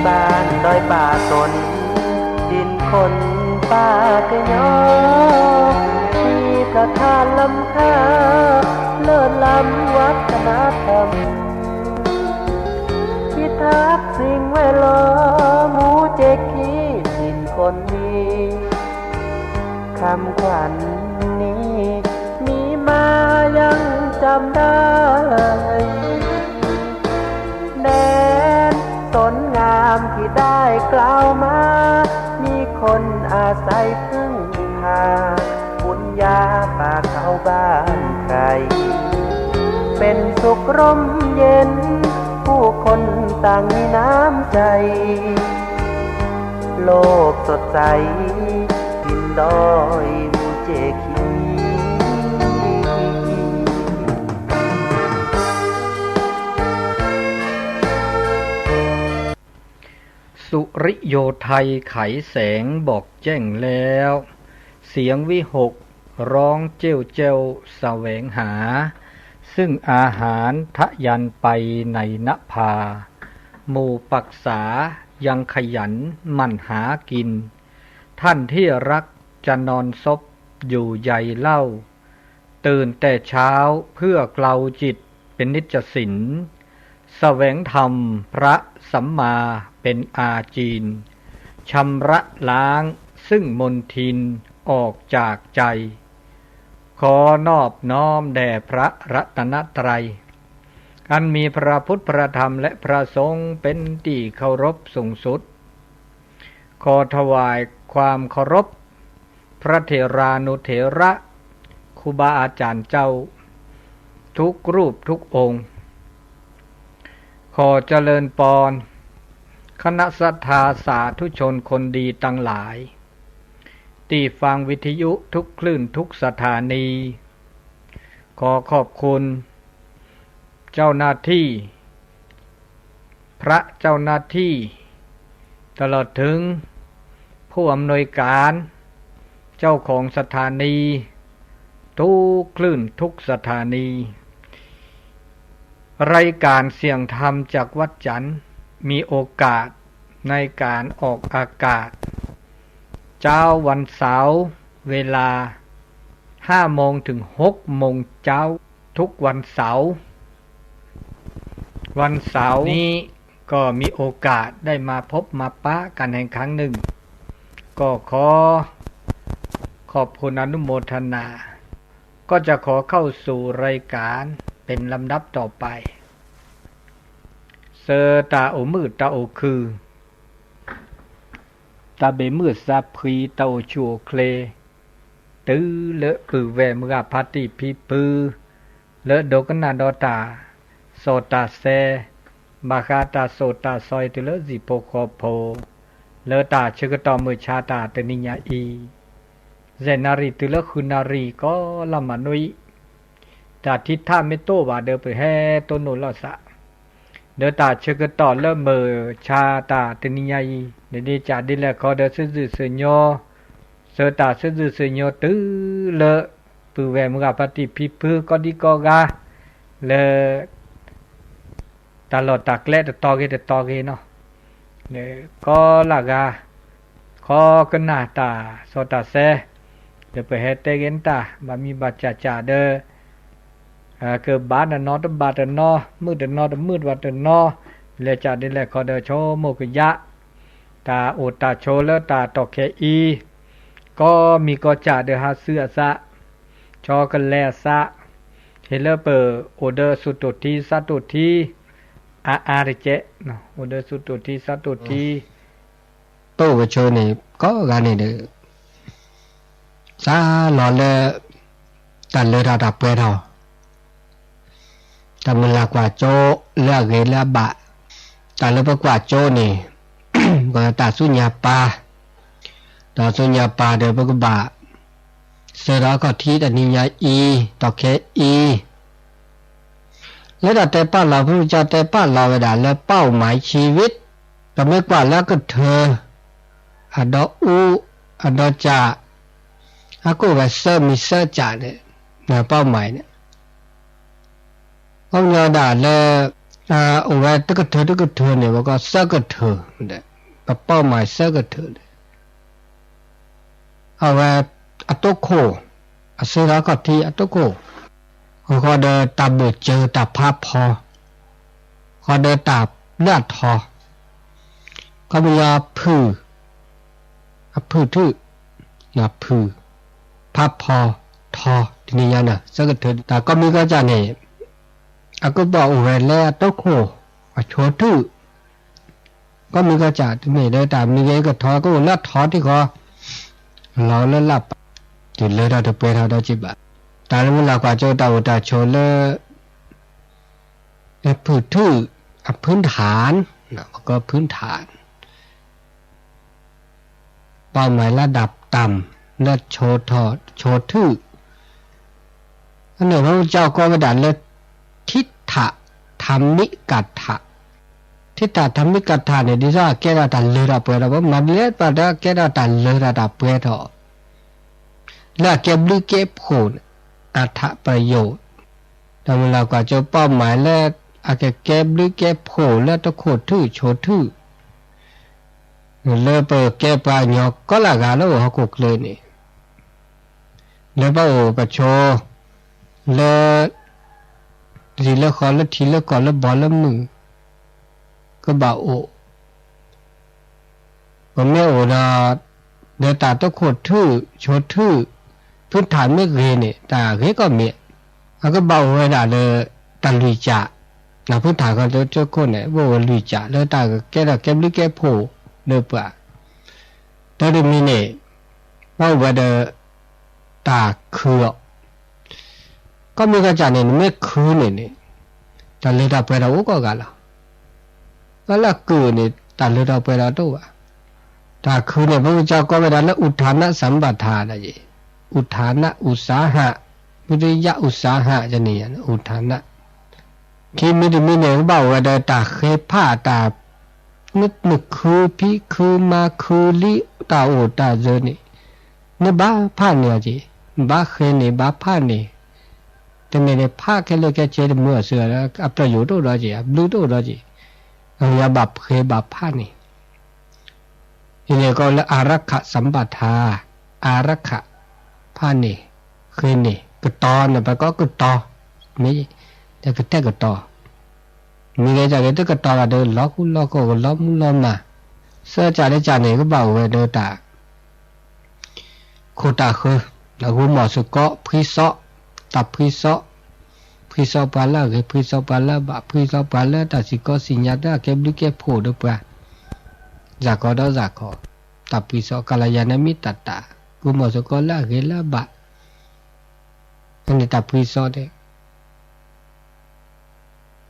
บ้านดอยป่าสน ถิ่นคนป่าเกยอ มีพระธาตุล้ำค่า เลิศล้ำวัฒนธรรม พิทักษ์สิ่งแวดล้อม หมู่เจคี ถิ่นคนดี คำขวัญนี้ มีมายังจำได้ แดนสนงามที่ได้กล่าวมา มีคนอาศัยพึ่งพา บุญญาป่าเขาบ้านไพร เป็นสุขร่มเย็น ผู้คนต่างมีน้ำใจ โลกสดใส ถิ่นดอยหมู่เจคี สุริโยไทยไขแสงบอกแจ้งแล้ว เสียงวิหคร้องเจ้วเจ้วแสวงหา ซึ่งอาหารทะยานไปในนภา หมู่ปักษายังขยันหมั่นหากิน ท่านที่รักจะนอนซบอยู่ใยเล่า ตื่นแต่เช้าเพื่อเกลาจิตเป็นนิจสิน แสวงธรรมพระสัมมาเป็นอาจีน ชำระล้างซึ่งมลทินออกจากใจ ขอนอบน้อมแด่พระรัตนตรัย อันมีพระพุทธพระธรรมและพระสงฆ์เป็นที่เคารพสูงสุด ขอถวายความเคารพ พระเถรานุเถระ ครูบาอาจารย์เจ้า ทุกรูปทุกองค์ ขอเจริญปอน คณะศรัทธาสาธุชนคนดีตังหลาย ที่ฟังวิทยุทุกคลื่นทุกสถานี ขอขอบคุณ เจ้าหน้าที่ พระเจ้าหน้าที่ ตลอดถึง ผู้อำนวยการ เจ้าของสถานี ทุกคลื่นทุกสถานี รายการเสียงธรรมจากวัดจันทร์ มีโอกาสในการออกอากาศ เช้าวันเสาร์ เวลา ห้าโมงถึงหกโมงเช้า ทุกวันเสาร์ วันเสาร์นี้ก็มีโอกาสได้มาพบมาปะกันอีกครั้งหนึ่ง ก็ขอ ขอบคุณอนุโมทนา ก็จะขอเข้าสู่รายการเป็นลำดับต่อไป ဆၢတၢ်အိၣ်မုာ်တၢ်အိၣ်ခုၣ် တၢ်ဘၣ်မုာ်သးဖှံ တၢ်အိၣ်ဆူၣ်အိၣ်ချ့ တုၤလၢပုၢ်ဝဲၢ်မုၢ်ဂၤဖါတံၢ်ဖံဖု လၢဒိကနၣ်ဒီးတၢ်စီၤတၢ်ဆဲ ဘၣ်ဃးတၢ်စိာ်တၢ်စီၤအံၤ တုၤလၢဟံၣ်ဖိဃီဖိ လၢတၢ်ဆၢကတီၢ်မုၢ်ဆါတၢ်တနံၤညါအံၤ ယဲၢ်နၣ်ရံၣ်တုၤလၢဃုနၣ်ရံၣ် ကီလီၤမးနွံ တၢ်ထံထၣ်မ့ၢ်တအိၣ်ဘၣ်ဒီး ပဟဲတိၢ်နီၣ်လိာ်သး ဒီးတၢ်ဆၢကတီၢ်လၢမုၢ်ဆါတၢ်တနံၤညါအံၤ ဒ်န့ၣ်ကဒ်လဲၣ်ခီဒီး ဆူၣ်စူၣ်ဆူၣ်ညီ ဆၢတၢ်ဆူၣ်စူၣ်ဆူၣ်ညီတုၤလၢ ပုၢ်ဝဲၢ်မုၢ်ဂၤဖါတံၢ်ဖံဖု ကိးဒံကိးဂၤ လၢ တၢ်လီၢ်တၢ်ကျဲတတီၤဂ့ၤတတီၤဂ့ၤနီၤ ကီလၢဂၤ ခီကနၣ်တၢ်စီၤတၢ်ဆဲ ဒီးပဟဲတဲဂ့ၤနတၢ် ဘၣ်မံဘၣ်စၢ်စၢ်ဒီး ကဘၣ်တနီၤတဘၣ်တနီၤ မုာ်တနီၤတမုာ်ဘၣ်တနီၤ လဲၤကဒ်လဲၣ်ခီဒီး ဆိကမိၣ်ကယၢ် တၢ်အိၣ်တၢ်ဆိးလၢတၢ်တီၢ်ခဲအံၤ ကီမံၤကီစၢ်ဒီးဟးဆူအသး ဆီကလဲအသး ဟ့ၣ်လၢပအိၣ်ဒီးဆူၣ်တိၢ်ထံသးတိၢ်ထံ အါအါတကဲး အိၣ်ဒီးဆူၣ်တိၢ်ထံသးတိၢ်ထံ ပအိၣ်ကဆိးန့ၣ် ကိးဂၤန့ၣ်ဒီး သးလီၤလၢ တၢ်လၢထီၣ်တၢ်ပှဲၤထီၣ် တၢ်မုၢ်လၢ်ကွၢ်စိလၢအဂ့ၤလၢအဘၣ် တၢ်လၢပကွၢ်စိန့ၣ် တၢ်ဆူညါပၢ် တၢ်ဆူညါပၢ်ဒီးပကဘၣ် ဆၢထီၣ်အခီၣ်ထံးတနံၤညါအံၤ တီၢ်ခဲအံၤ လၢတၢ်တဲပာ်လီၤ ဖုကစၢ်တဲပာ်လီၤဝဲဒၣ်လၢ เป้าหมายชีวิต ပမ့ၢ်ကွၢ်လၢအကတၢၢ် အဒီအူ အဒီစၢ် အကအိၣ်ဝဲသၢမံၤသၢစၢ်န့ၣ် เป้าหมาย န့ၣ် အခီပညီဒၣ်လၢ အိၣ်ဝဲတကထၢတကထၢန့ၣ် ပကိးသၢကထၢ, ပပီၣ်မးသၢကထၢန့ၣ် အဝဲ အတိခိၣ်, အစုထီၣ်ခီၣ်ထံးအတိခိၣ်, ဃီဒီးတၢ်ဘၢၣ်စၢၤတၢ်ဖးဖီ, ဃီဒီးတၢ်လၢအထီ, ခီပညီဖုၣ်, အဖုၣ်ထုၣ်, ဖုၣ်, ဖးဖီ, ထီ, တနံၤညါန့ၣ် သၢကထၢတၢ်ကိးမံၤကိးကၢ်န့ၣ် အကဘၣ်အိၣ်ဝဲလၢအတိခိၣ်, အဆိထုၣ်, ကိးမံၤကိးကၢ်တမ့ၢ်လၢတၢ်မံၤဂ့ၤကထီ ကအိၣ်လၢအထီထံဃီ, လီၤလၢလၢ်ပာ်, တုၤလၢထီၣ်တပှဲၤထီၣ်ဒီးက့ၤဘၣ်, တၢ်လၢမုၢ်လၢ်ကွၢ်ကၠိတၢ်အိၣ်တၢ်ဆိးလၢ ဖုၣ်ထုၣ်, အဖုၣ်ထၣ်, ပကိးဖုၣ်ထၣ် ပီၣ်မၤလၢဒၣ်တၢ်လၢဆိထီၣ်ဆိထုၣ်, အန့ၣ် ပကၠိကိးဝဲဒၣ်လၢ ထိတၢ် ထၣ်မံကထၣ်, ထိတၢ် ထၣ်မံကထၣ်န့ၣ် ဒ်သိးအကဲထီၣ်တၢ်လၢထီၣ်ပှဲၤထီၣ်, ပမၤဒ်လဲၣ်ပှၤဒီးကဲထီၣ်တၢ်လၢထီၣ်တၢ်ပှဲၤထီၣ် လၢအကဲဘျုးကဲဖှိၣ်န့ၣ်, အထၣ်ပယိာ်, ဒီးမုၢ်လၢ်ကွၢ်ကၠိပီၣ်မၤလၢ အကကဲဘျုးကဲဖှိၣ်လၢတခိၣ်ထုၣ်ဆိထုၣ် လၢပကဲပှၤကညီကိးလၢအဂၤလၢအိၣ်ဟီၣ်ခိၣ်ချၢန့ၣ်, လၢပအိၣ်ပဆိး လၢ လံာ်လၢဃီလၢထံလၢကီၢ်လၢဘီလၢမုၢ် ကဘၣ်အိၣ် ပမ့ၢ်အိၣ်ဒီး ဒီးတၢ်တခိၣ်ထုၣ်ဆိထုၣ် ဖုၣ်ထၣ်မ့ၢ်ဂ့ၤန့ၣ် တၢ်ဂ့ၤကီၢ်မ့ၢ်, အကဘၣ်အိၣ်ဝဲဒၣ်လၢ တၢ်လွံၢ်ကၢ်, ဖုၣ်ထၣ်ဃီတခိၣ်န့ၣ် ပအိၣ်လွံၢ်ကၢ်လၢတၢ်ကဲထီၣ်ကဲဘျုးကဲဖှိၣ်လၢပှၤ, တၢ်တမံၤန့ၣ် ပအိၣ်ဝဲဒီး တၢ်ခုအီၤ ကိးမံၤကိးကၢ်န့ၣ် နမ့ၢ်ခုန့ၣ်န့ၣ် တၢ်လၢတၢ်ပှဲၤဒီးအိၣ်ကိးဂၤလီၤ. ပှၤလၢအကုၢ်န့ၣ် တၢ်လၢတၢ်ပှဲၤဒီးတအိၣ်ဘၣ်. တၢ်ခုန့ၣ် ပကစၢ်ကိးဝဲဒၣ်လၢ ဥၣ်ထၣ်နသမ်ပထၣ်ဒ်အံၤ, ဥၣ်ထၣ်န ဥၣ်စါဟၣ်, ဝံတယၣ် ဥၣ်စါဟၣ်န့ၣ် ဥၣ်ထၣ်န ခံမံၤတမံၤန့ၣ် ကဘၣ်အိၣ်ဝဲဒီးတၢ်ဃ့ဖးတၢ် နခုဖံးခုမၤခုလံ တၢ်အိၣ်တၢ်စၢၤန့ၣ် နဘၣ်ဖးန့ၢ်အီၤက့ၤ, ဘၣ်ဃ့န့ၢ် ဘၣ်ဖးန့ၢ်, တမ့ၢ်န့ၣ် ဖးခဲလၢာ်ခဲဆ့တမုာ်အီၤဆူ အပျီၢ်ယိာ်တအိၣ်ဒီးက့ၤ အဘျုးတအိၣ်ဒီးက့ၤ, အဝဲဘၣ်ဃ့ဘၣ်ဖးန့ၢ် အံၤန့ၣ်ကိးလၢ အါရခၣ်သမ်ပထၣ်, အါရခၣ်, ဖးန့ၢ်, ဃ့န့ၢ်, ကတီၤန့ၣ် ပကိးကတီၤ, မ့ၢ်, တကတဲာ်ကတီၤ, မ့ၢ်ဂ့ၤတၢ်ဂ့ၤတကတီၤဘၣ်ဒီး လီၤဃူလီၤဃီၣ် ကလီၤမူလီၤမၢ်, သၢကၢ်တကၢ်န့ၣ် ကဘၣ်အိၣ်ဝဲဒီးတၢ် ခိၣ်တၢ်ဃၢ, ဂုာ်မီၢ်စ့ၢ်ကီး ဖှံသီ, တၢ်ဖှံသီ, ဖှံသီပှၤလၢအဂ့ၤ ဖှံသီပှၤလၢအဘၣ် ဖှံသီပှၤလၢတၢ်စ့ၢ်ကီးစံၣ်ညါတၢ်ကဲဘျုးကဲဖှိၣ်ဒီးပှၤ, စ့ၢ်ကီးဒီးစ့ၢ်ကီး, တၢ်ဖှံသီ ကလျာဏမိတ်တၢ်, ဂုာ်မီၢ်စ့ၢ်ကီးလၢအဂ့ၤလၢအဘၣ်, အန့ၣ်တၢ်ဖှံသီန့ၣ်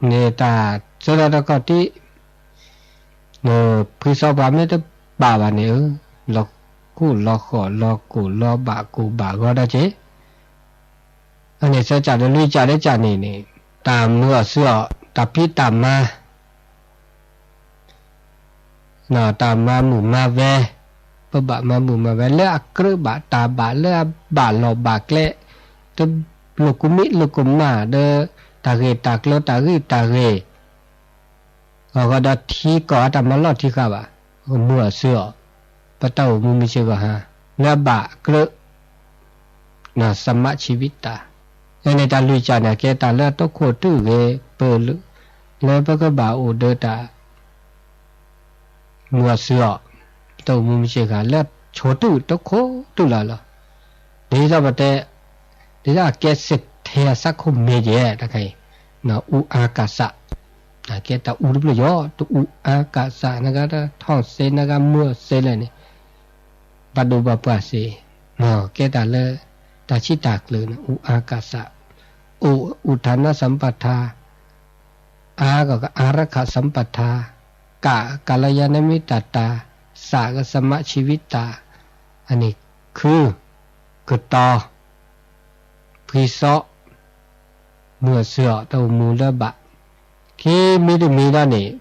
န့ၣ်တၢ်စၢထီၣ်တခီၣ်ထံး, ဖှံသီပှၤမ့ၢ်တဘၣ်ဘၣ်န့ၣ်ဧၢ, လီၤဃူလီၤဃီၣ် လီၤကိၢ်လီၤဘၣ် ကိၢ်ဘၣ်ဂီၤဒီးက့ၤ, အန့ၣ်သၢကၢ်ဒီးလွံၢ်ကၢ်တကၢ်န့ၣ်န့ၣ်, တၢ်မုာ်အီၤဆူအီၤ တၢ်ဖံးတၢ်မၤ တၢ်မၤမုာ်မၤဝဲ, ပဘၣ်မၤမုာ်မၤဝဲ လၢအကြၢးဘၣ်တၢ်ဘၣ် လၢအဘၣ်လီၢ်ဘၣ်ကျဲ, တလိာ်ကူမံလိာ်ကမၣ်ဒီး တၢ်ဂ့ၢ်တၢ်ကျိၤ တၢ်ဂံၢ်တၢ်ဂ့ၤ, အဃိဒီးထံကီၢ်အတၢ်မၤလီၢ်ထံဃာ်ဘၣ်, မုာ်အီၤဆူအီၤ, ပတၢ်အိၣ်မူမုၢ်ဆ့ၣ်ဂီၤဟါ လၢအဘၣ်အကြၢး သမၢ်ဆံဝံတၢ်, အန့ၣ်တၢ်လွံၢ်ကၢ်န့ၣ် ကဲတၢ်လၢအတိခိၣ်တုၤဂ့ၤ ပၢၢ်လၢ လၢပကဘၣ်အိၣ်ဒီးတၢ် မုာ်အီၤဆူအီၤ, တၢ်အိၣ်မူမုၢ်ဆ့ၣ်ဂီၤ လၢဆိတုၤတိခိၣ်တုၤလီၤလီၤ, ဒ်သိးပတဲ, ဒ်သိးအကဲစ့ၢ်ထဲအသးခိၣ်မဲာ်ယဲၢ် တခါအံၤ, အူအါကစး, ကဲတၢ်အူတဖျၢၣ်ယီၤ တအူအါကစး နဂၤတၢ်ထီၣ်စ့ နဂၤမုာ်စ့လဲၣ်န့ၣ် ဘၣ်ဒိဘၣ်ပှၢ်စ့, ကဲတၢ်လၢ တၢ်ဆံးတၢ်ကျၢၤန့ၣ် အူအါကစး, အိၣ် ဥၣ်ထၣ်နသမ်ပထၣ်, အါက အါရခၣ်သမ်ပထၣ်, က ကလျာဏမိတ်တၢ်, သ ကသမၢ်ဆံဝံတၢ်, အန့ၣ် ခု ကတီၤ, ဖှံသီ, မုာ်အီၤဆူအီၤ တၢ်အိၣ်မူလၢဘၣ်, ခံမံၤတမံၤဒီးန့ၣ်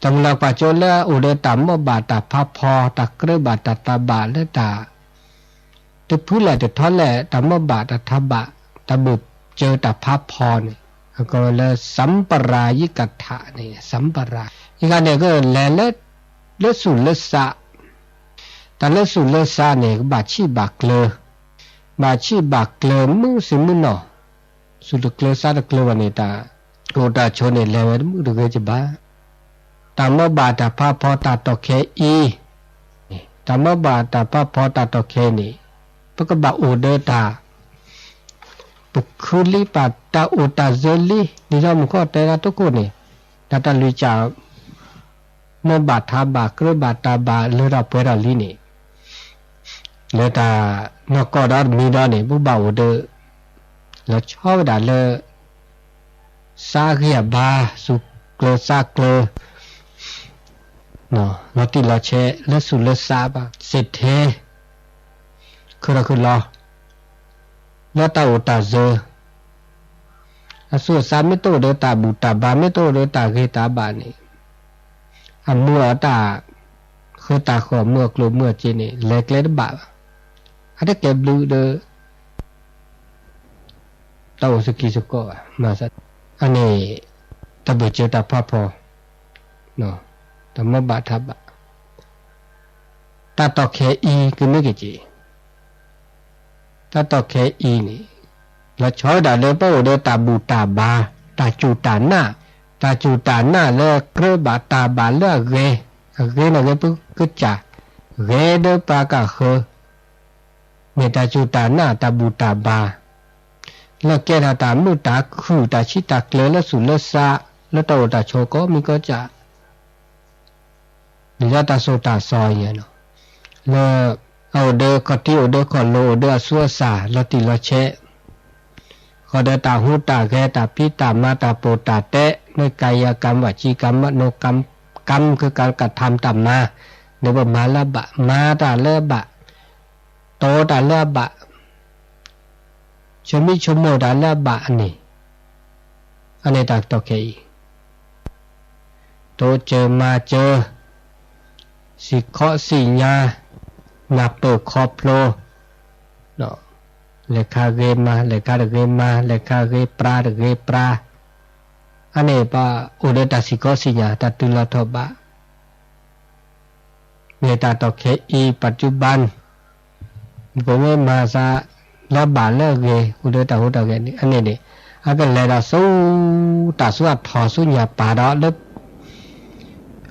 တၢ်မုၢ်လၢ်ကွၢ်ကၠိလၢအအိၣ်ဒီးတၢ်မီၢ်ဘၣ်တၢ်ဖးဖီ တၢ်ကြၢးဘၣ်တၢ်သးဘၣ်လၢတၢ် တဖုလဲၣ်တထီလဲၣ် တၢ်မီၢ်ဘၣ်တၢ်သးဘၣ် တၢ်ဘၢၣ်စၢၤတၢ်ဖးဖီန့ၣ် အကိးဝဲလၢ စံပရာယကထါန့ၣ် စံပရာ ယကထါန့ၣ် ကလဲၤလၢ လၢသူၣ်လၢသး, တၢ်လၢသူၣ်လၢသးန့ၣ် ကဘၣ်ဆံးဘၣ်ကျၢၤ, ဘၣ်ဆံးဘၣ်ကျၢၤမုၢ်ဆ့ၣ်မုၢ်နီၤ, သူၣ်တကျၢၤသးတကျၢၤဘၣ်န့ၣ် တၢ်အိၣ်တၢ်ဆိးန့ၣ် လဲၤဝဲတမုာ်တဂ့ၤကဘၣ်. တၢ်မ့ၢ်ဘၣ်တၢ်ဖးဖီတၢ်တီၢ်ခဲအံၤ, တၢ်မ့ၢ်ဘၣ်တၢ်ဖးဖီတၢ်တီၢ်ခဲအံၤန့ၣ် ပကဘၣ်အိၣ်ဒီးတၢ် ပခုလံပာ်တၢ်အိၣ်တၢ်စၢၤလံ, ဒ်သိးမုၢ်ခီၣ်တဲဒၣ်တခိၣ်န့ၣ်, တၢ်တၢ်လွံၢ်ကၢ် မ့ၢ်ဘၣ်ထးဘၣ်ကြၢးဘၣ်တၢ်ဘၣ်လၢထီၣ်ပှဲၤထီၣ်လံန့ၣ်, လၢတၢ်နီၢ်ကီၢ်ဒီးတမံၤဒီးန့ၣ် ပဘၣ်အိၣ်ဒီး လီၤဆီဝဲဒၣ်လၢ သးဂ့ၤအဘါ, သူၣ်ကျၢၤသးကျၢၤ, လီၤတံၢ်လီၤဆဲးလၢသူၣ်လၢသးဘၣ်, စ့ၢ်ထဲ ခုၣ်ထီၣ်ခုၣ်လီၤ လၢတၢ်အိၣ်တၢ်စၢၤ, အသူၣ်အသးမ့ၢ်တအိၣ်ဒီးတၢ်ဘူၣ်တၢ်ဘါ, မ့ၢ်တအိၣ်ဒီးတၢ်ဂ့ၤတၢ်ဘၣ်န့ၣ်, အမူအတၢ်ဃၢတၢ်ဃီၣ်, မူအကျိၣ်မူအစ့န့ၣ် လဲၤကျဲတဘၣ်ဘၣ်, အတကဲဘျုးဒီး တၢ်အိၣ်သကံၢ်သကိးဘၣ်. အန့ၣ် တၢ်ဘၢၣ်စၢၤတၢ်ဖးဖီ, တၢ်မ့ၢ်ဘၣ်ထးဘၣ်, တၢ်တီၢ်ခဲအံၤကမ့ၢ်က့ၤက့ၤ, တၢ်တီၢ်ခဲအံၤန့ၣ် လီၤဆီဝဲဒၣ်လၢပအိၣ်ဒီးတၢ်ဘူၣ်တၢ်ဘါ, တၢ်စူၢ်တၢ်နာ်, တၢ်စူၢ်တၢ်နာ်လၢကြၢးဘၣ်တၢ်ဘၣ်လၢအဂ့ၤ, အဂ့ၤန့ၣ်ဂ့ၤပကစၢ်, ဂ့ၤဒီးပှၤကဃၢၤ, မ့ၢ်တၢ်စူၢ်တၢ်နာ်တၢ်ဘူၣ်တၢ်ဘါ, လၢကဲထီၣ်တၢ်မုာ်တၢ်ခုၣ်တၢ်ဆံးတၢ်ကျၢၤလၢသူၣ်လၢသး, လၢတၢ်အိၣ်တၢ်ဆိးကိးမံၤကိးကၢ် လၢတၢ်သိၣ်တၢ်သီအံၤန့ၣ်, လၢအအိၣ်ဒီးခီၣ်ထံး အိၣ်ဒီးခီၣ်လိၤ အိၣ်ဒီးအသူအသၣ် လီၤတံၢ်လီၤဆဲး, ဃီဒီးတၢ်ဟူးတၢ်ဂဲၤ တၢ်ဖံးတၢ်မၤ တၢ်ပိာ်တၢ်တဲ, နကာယကံ ဝစီကံ မនោကံ ကံ ကထံ တၢ်မၤ, န့ၣ်ပမၤလၢအဘၣ်, မၤတၢ်လၢအဘၣ်, တီတၢ်လၢအဘၣ် ဆိမိၣ်ဆိကမိၣ်တၢ်လၢအဘၣ်အန့ၣ်, အန့ၣ်တၢ်ကတီၢ်ခဲအံၤ, တိစၢၤမၤစၢၤ, စံၣ်ခီစံၣ်ညါ, နၢ်ပၢၢ်ခီဖျိ, လဲၤခါဂ့ၤမၤ, လဲၤခါတဂ့ၤမၤ, လဲၤခါဂ့ၤပြါတဂ့ၤပြါ, အန့ၣ်ပအိၣ်ဒီးတၢ်စံၣ်ခီစံၣ်ညါ တၢ်တုၤလီၤထီၣ်ဘး မ့ၢ်တၢ်တီၢ်ခဲအံၤ ပတုဘၣ်, ပမ့ၢ်မၤသးလၢအဘၣ်လၢအဂ့ၤ အိၣ်ဒီးတၢ်ဟူးတၢ်ဂဲၤန့ၣ် အန့ၣ်န့ၣ် အကလဲၤဒီးဆူ တၢ်ဆူအထီၣ်ဆူညါပၤဒီးလၢ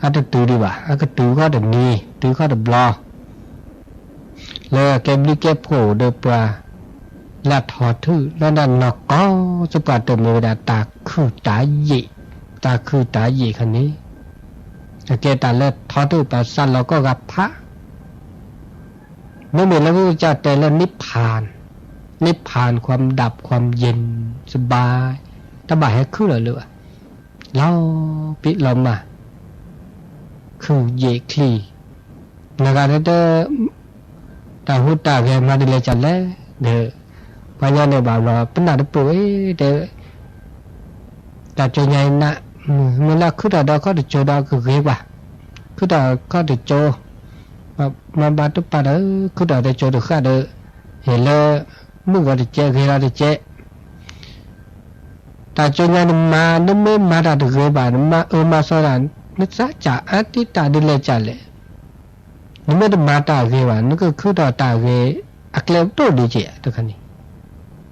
အတတုၤဒံးဘၣ် အကတုၤခီၣ်တနံၤ တုၤခီၣ်တဘျီ လၢကဲဘျုးကဲဖှိၣ်ဒီးပှၤ လၢအထီၣ်ထုၣ်လၢတၢ်နီၢ်ကီၢ် ဆူပှၤတမ့ၢ်ဝဲဒၣ်တၢ်ခုၣ်တၢ်ယံာ်, တၢ်ခုၣ်တၢ်ယံာ်ခါန့ၣ် အကဲတၢ်လၢထီထုၣ်ပှၤသးလီၤကီၢ်ဂၤဖး မ့မ့ၢ်လၢပကစၢ်တဲလၢ နိဗ္ဗာန်, နိဗ္ဗာန် ความดับ ความเย็นสบาย တဘၣ်ဟဲခုၣ်လီၤလၢၤဘၣ်, လီၤပံာ်လီၤမၢ်, ခုၣ်ယံာ်ချံ, နဂၤတဲ တၢ်ဟူးတၢ်ဂဲၤမၤဒ်လဲၣ်ကလဲၣ်, ဒီး ပှၤညီန့ၣ်ဘၣ်ဘျီ ပနၢ်တပၢၢ်ဝဲ တဲ တၢ်ကၠိညါအံၤနး, မ့ၢ်လၢခုၣ်ထီၣ်ဒီးခီၣ်တကၠိဒီးကဂ့ၤကွၢ်, ခုၣ်ထီၣ်ခီၣ်တကၠိ, မၤဘၣ်တပာ်ဒီး ခုၣ်ထီၣ်တကၠိတဃၣ်ဒီး ဟ့ၣ်လၢ မုၣ်ဂီၤတကဲး ဂ့ၤလီၤတကဲး တၢ်ကၠိညါနမၤ နမ့ၢ်မၤတၢ်တဂ့ၤဘၣ် နမၤအၢမၤသီတၢ် နသးစၢ်အါတံၢ်တၢ်ဒ်လဲၣ်ကလဲၣ်, နမ့ၢ်တမၤတၢ်ဂ့ၤဘၣ် နကခုၣ်ထီၣ်တၢ်ဂ့ၤ အကျဲတအိၣ်ဒံးက့ၤတခါန့ၣ်,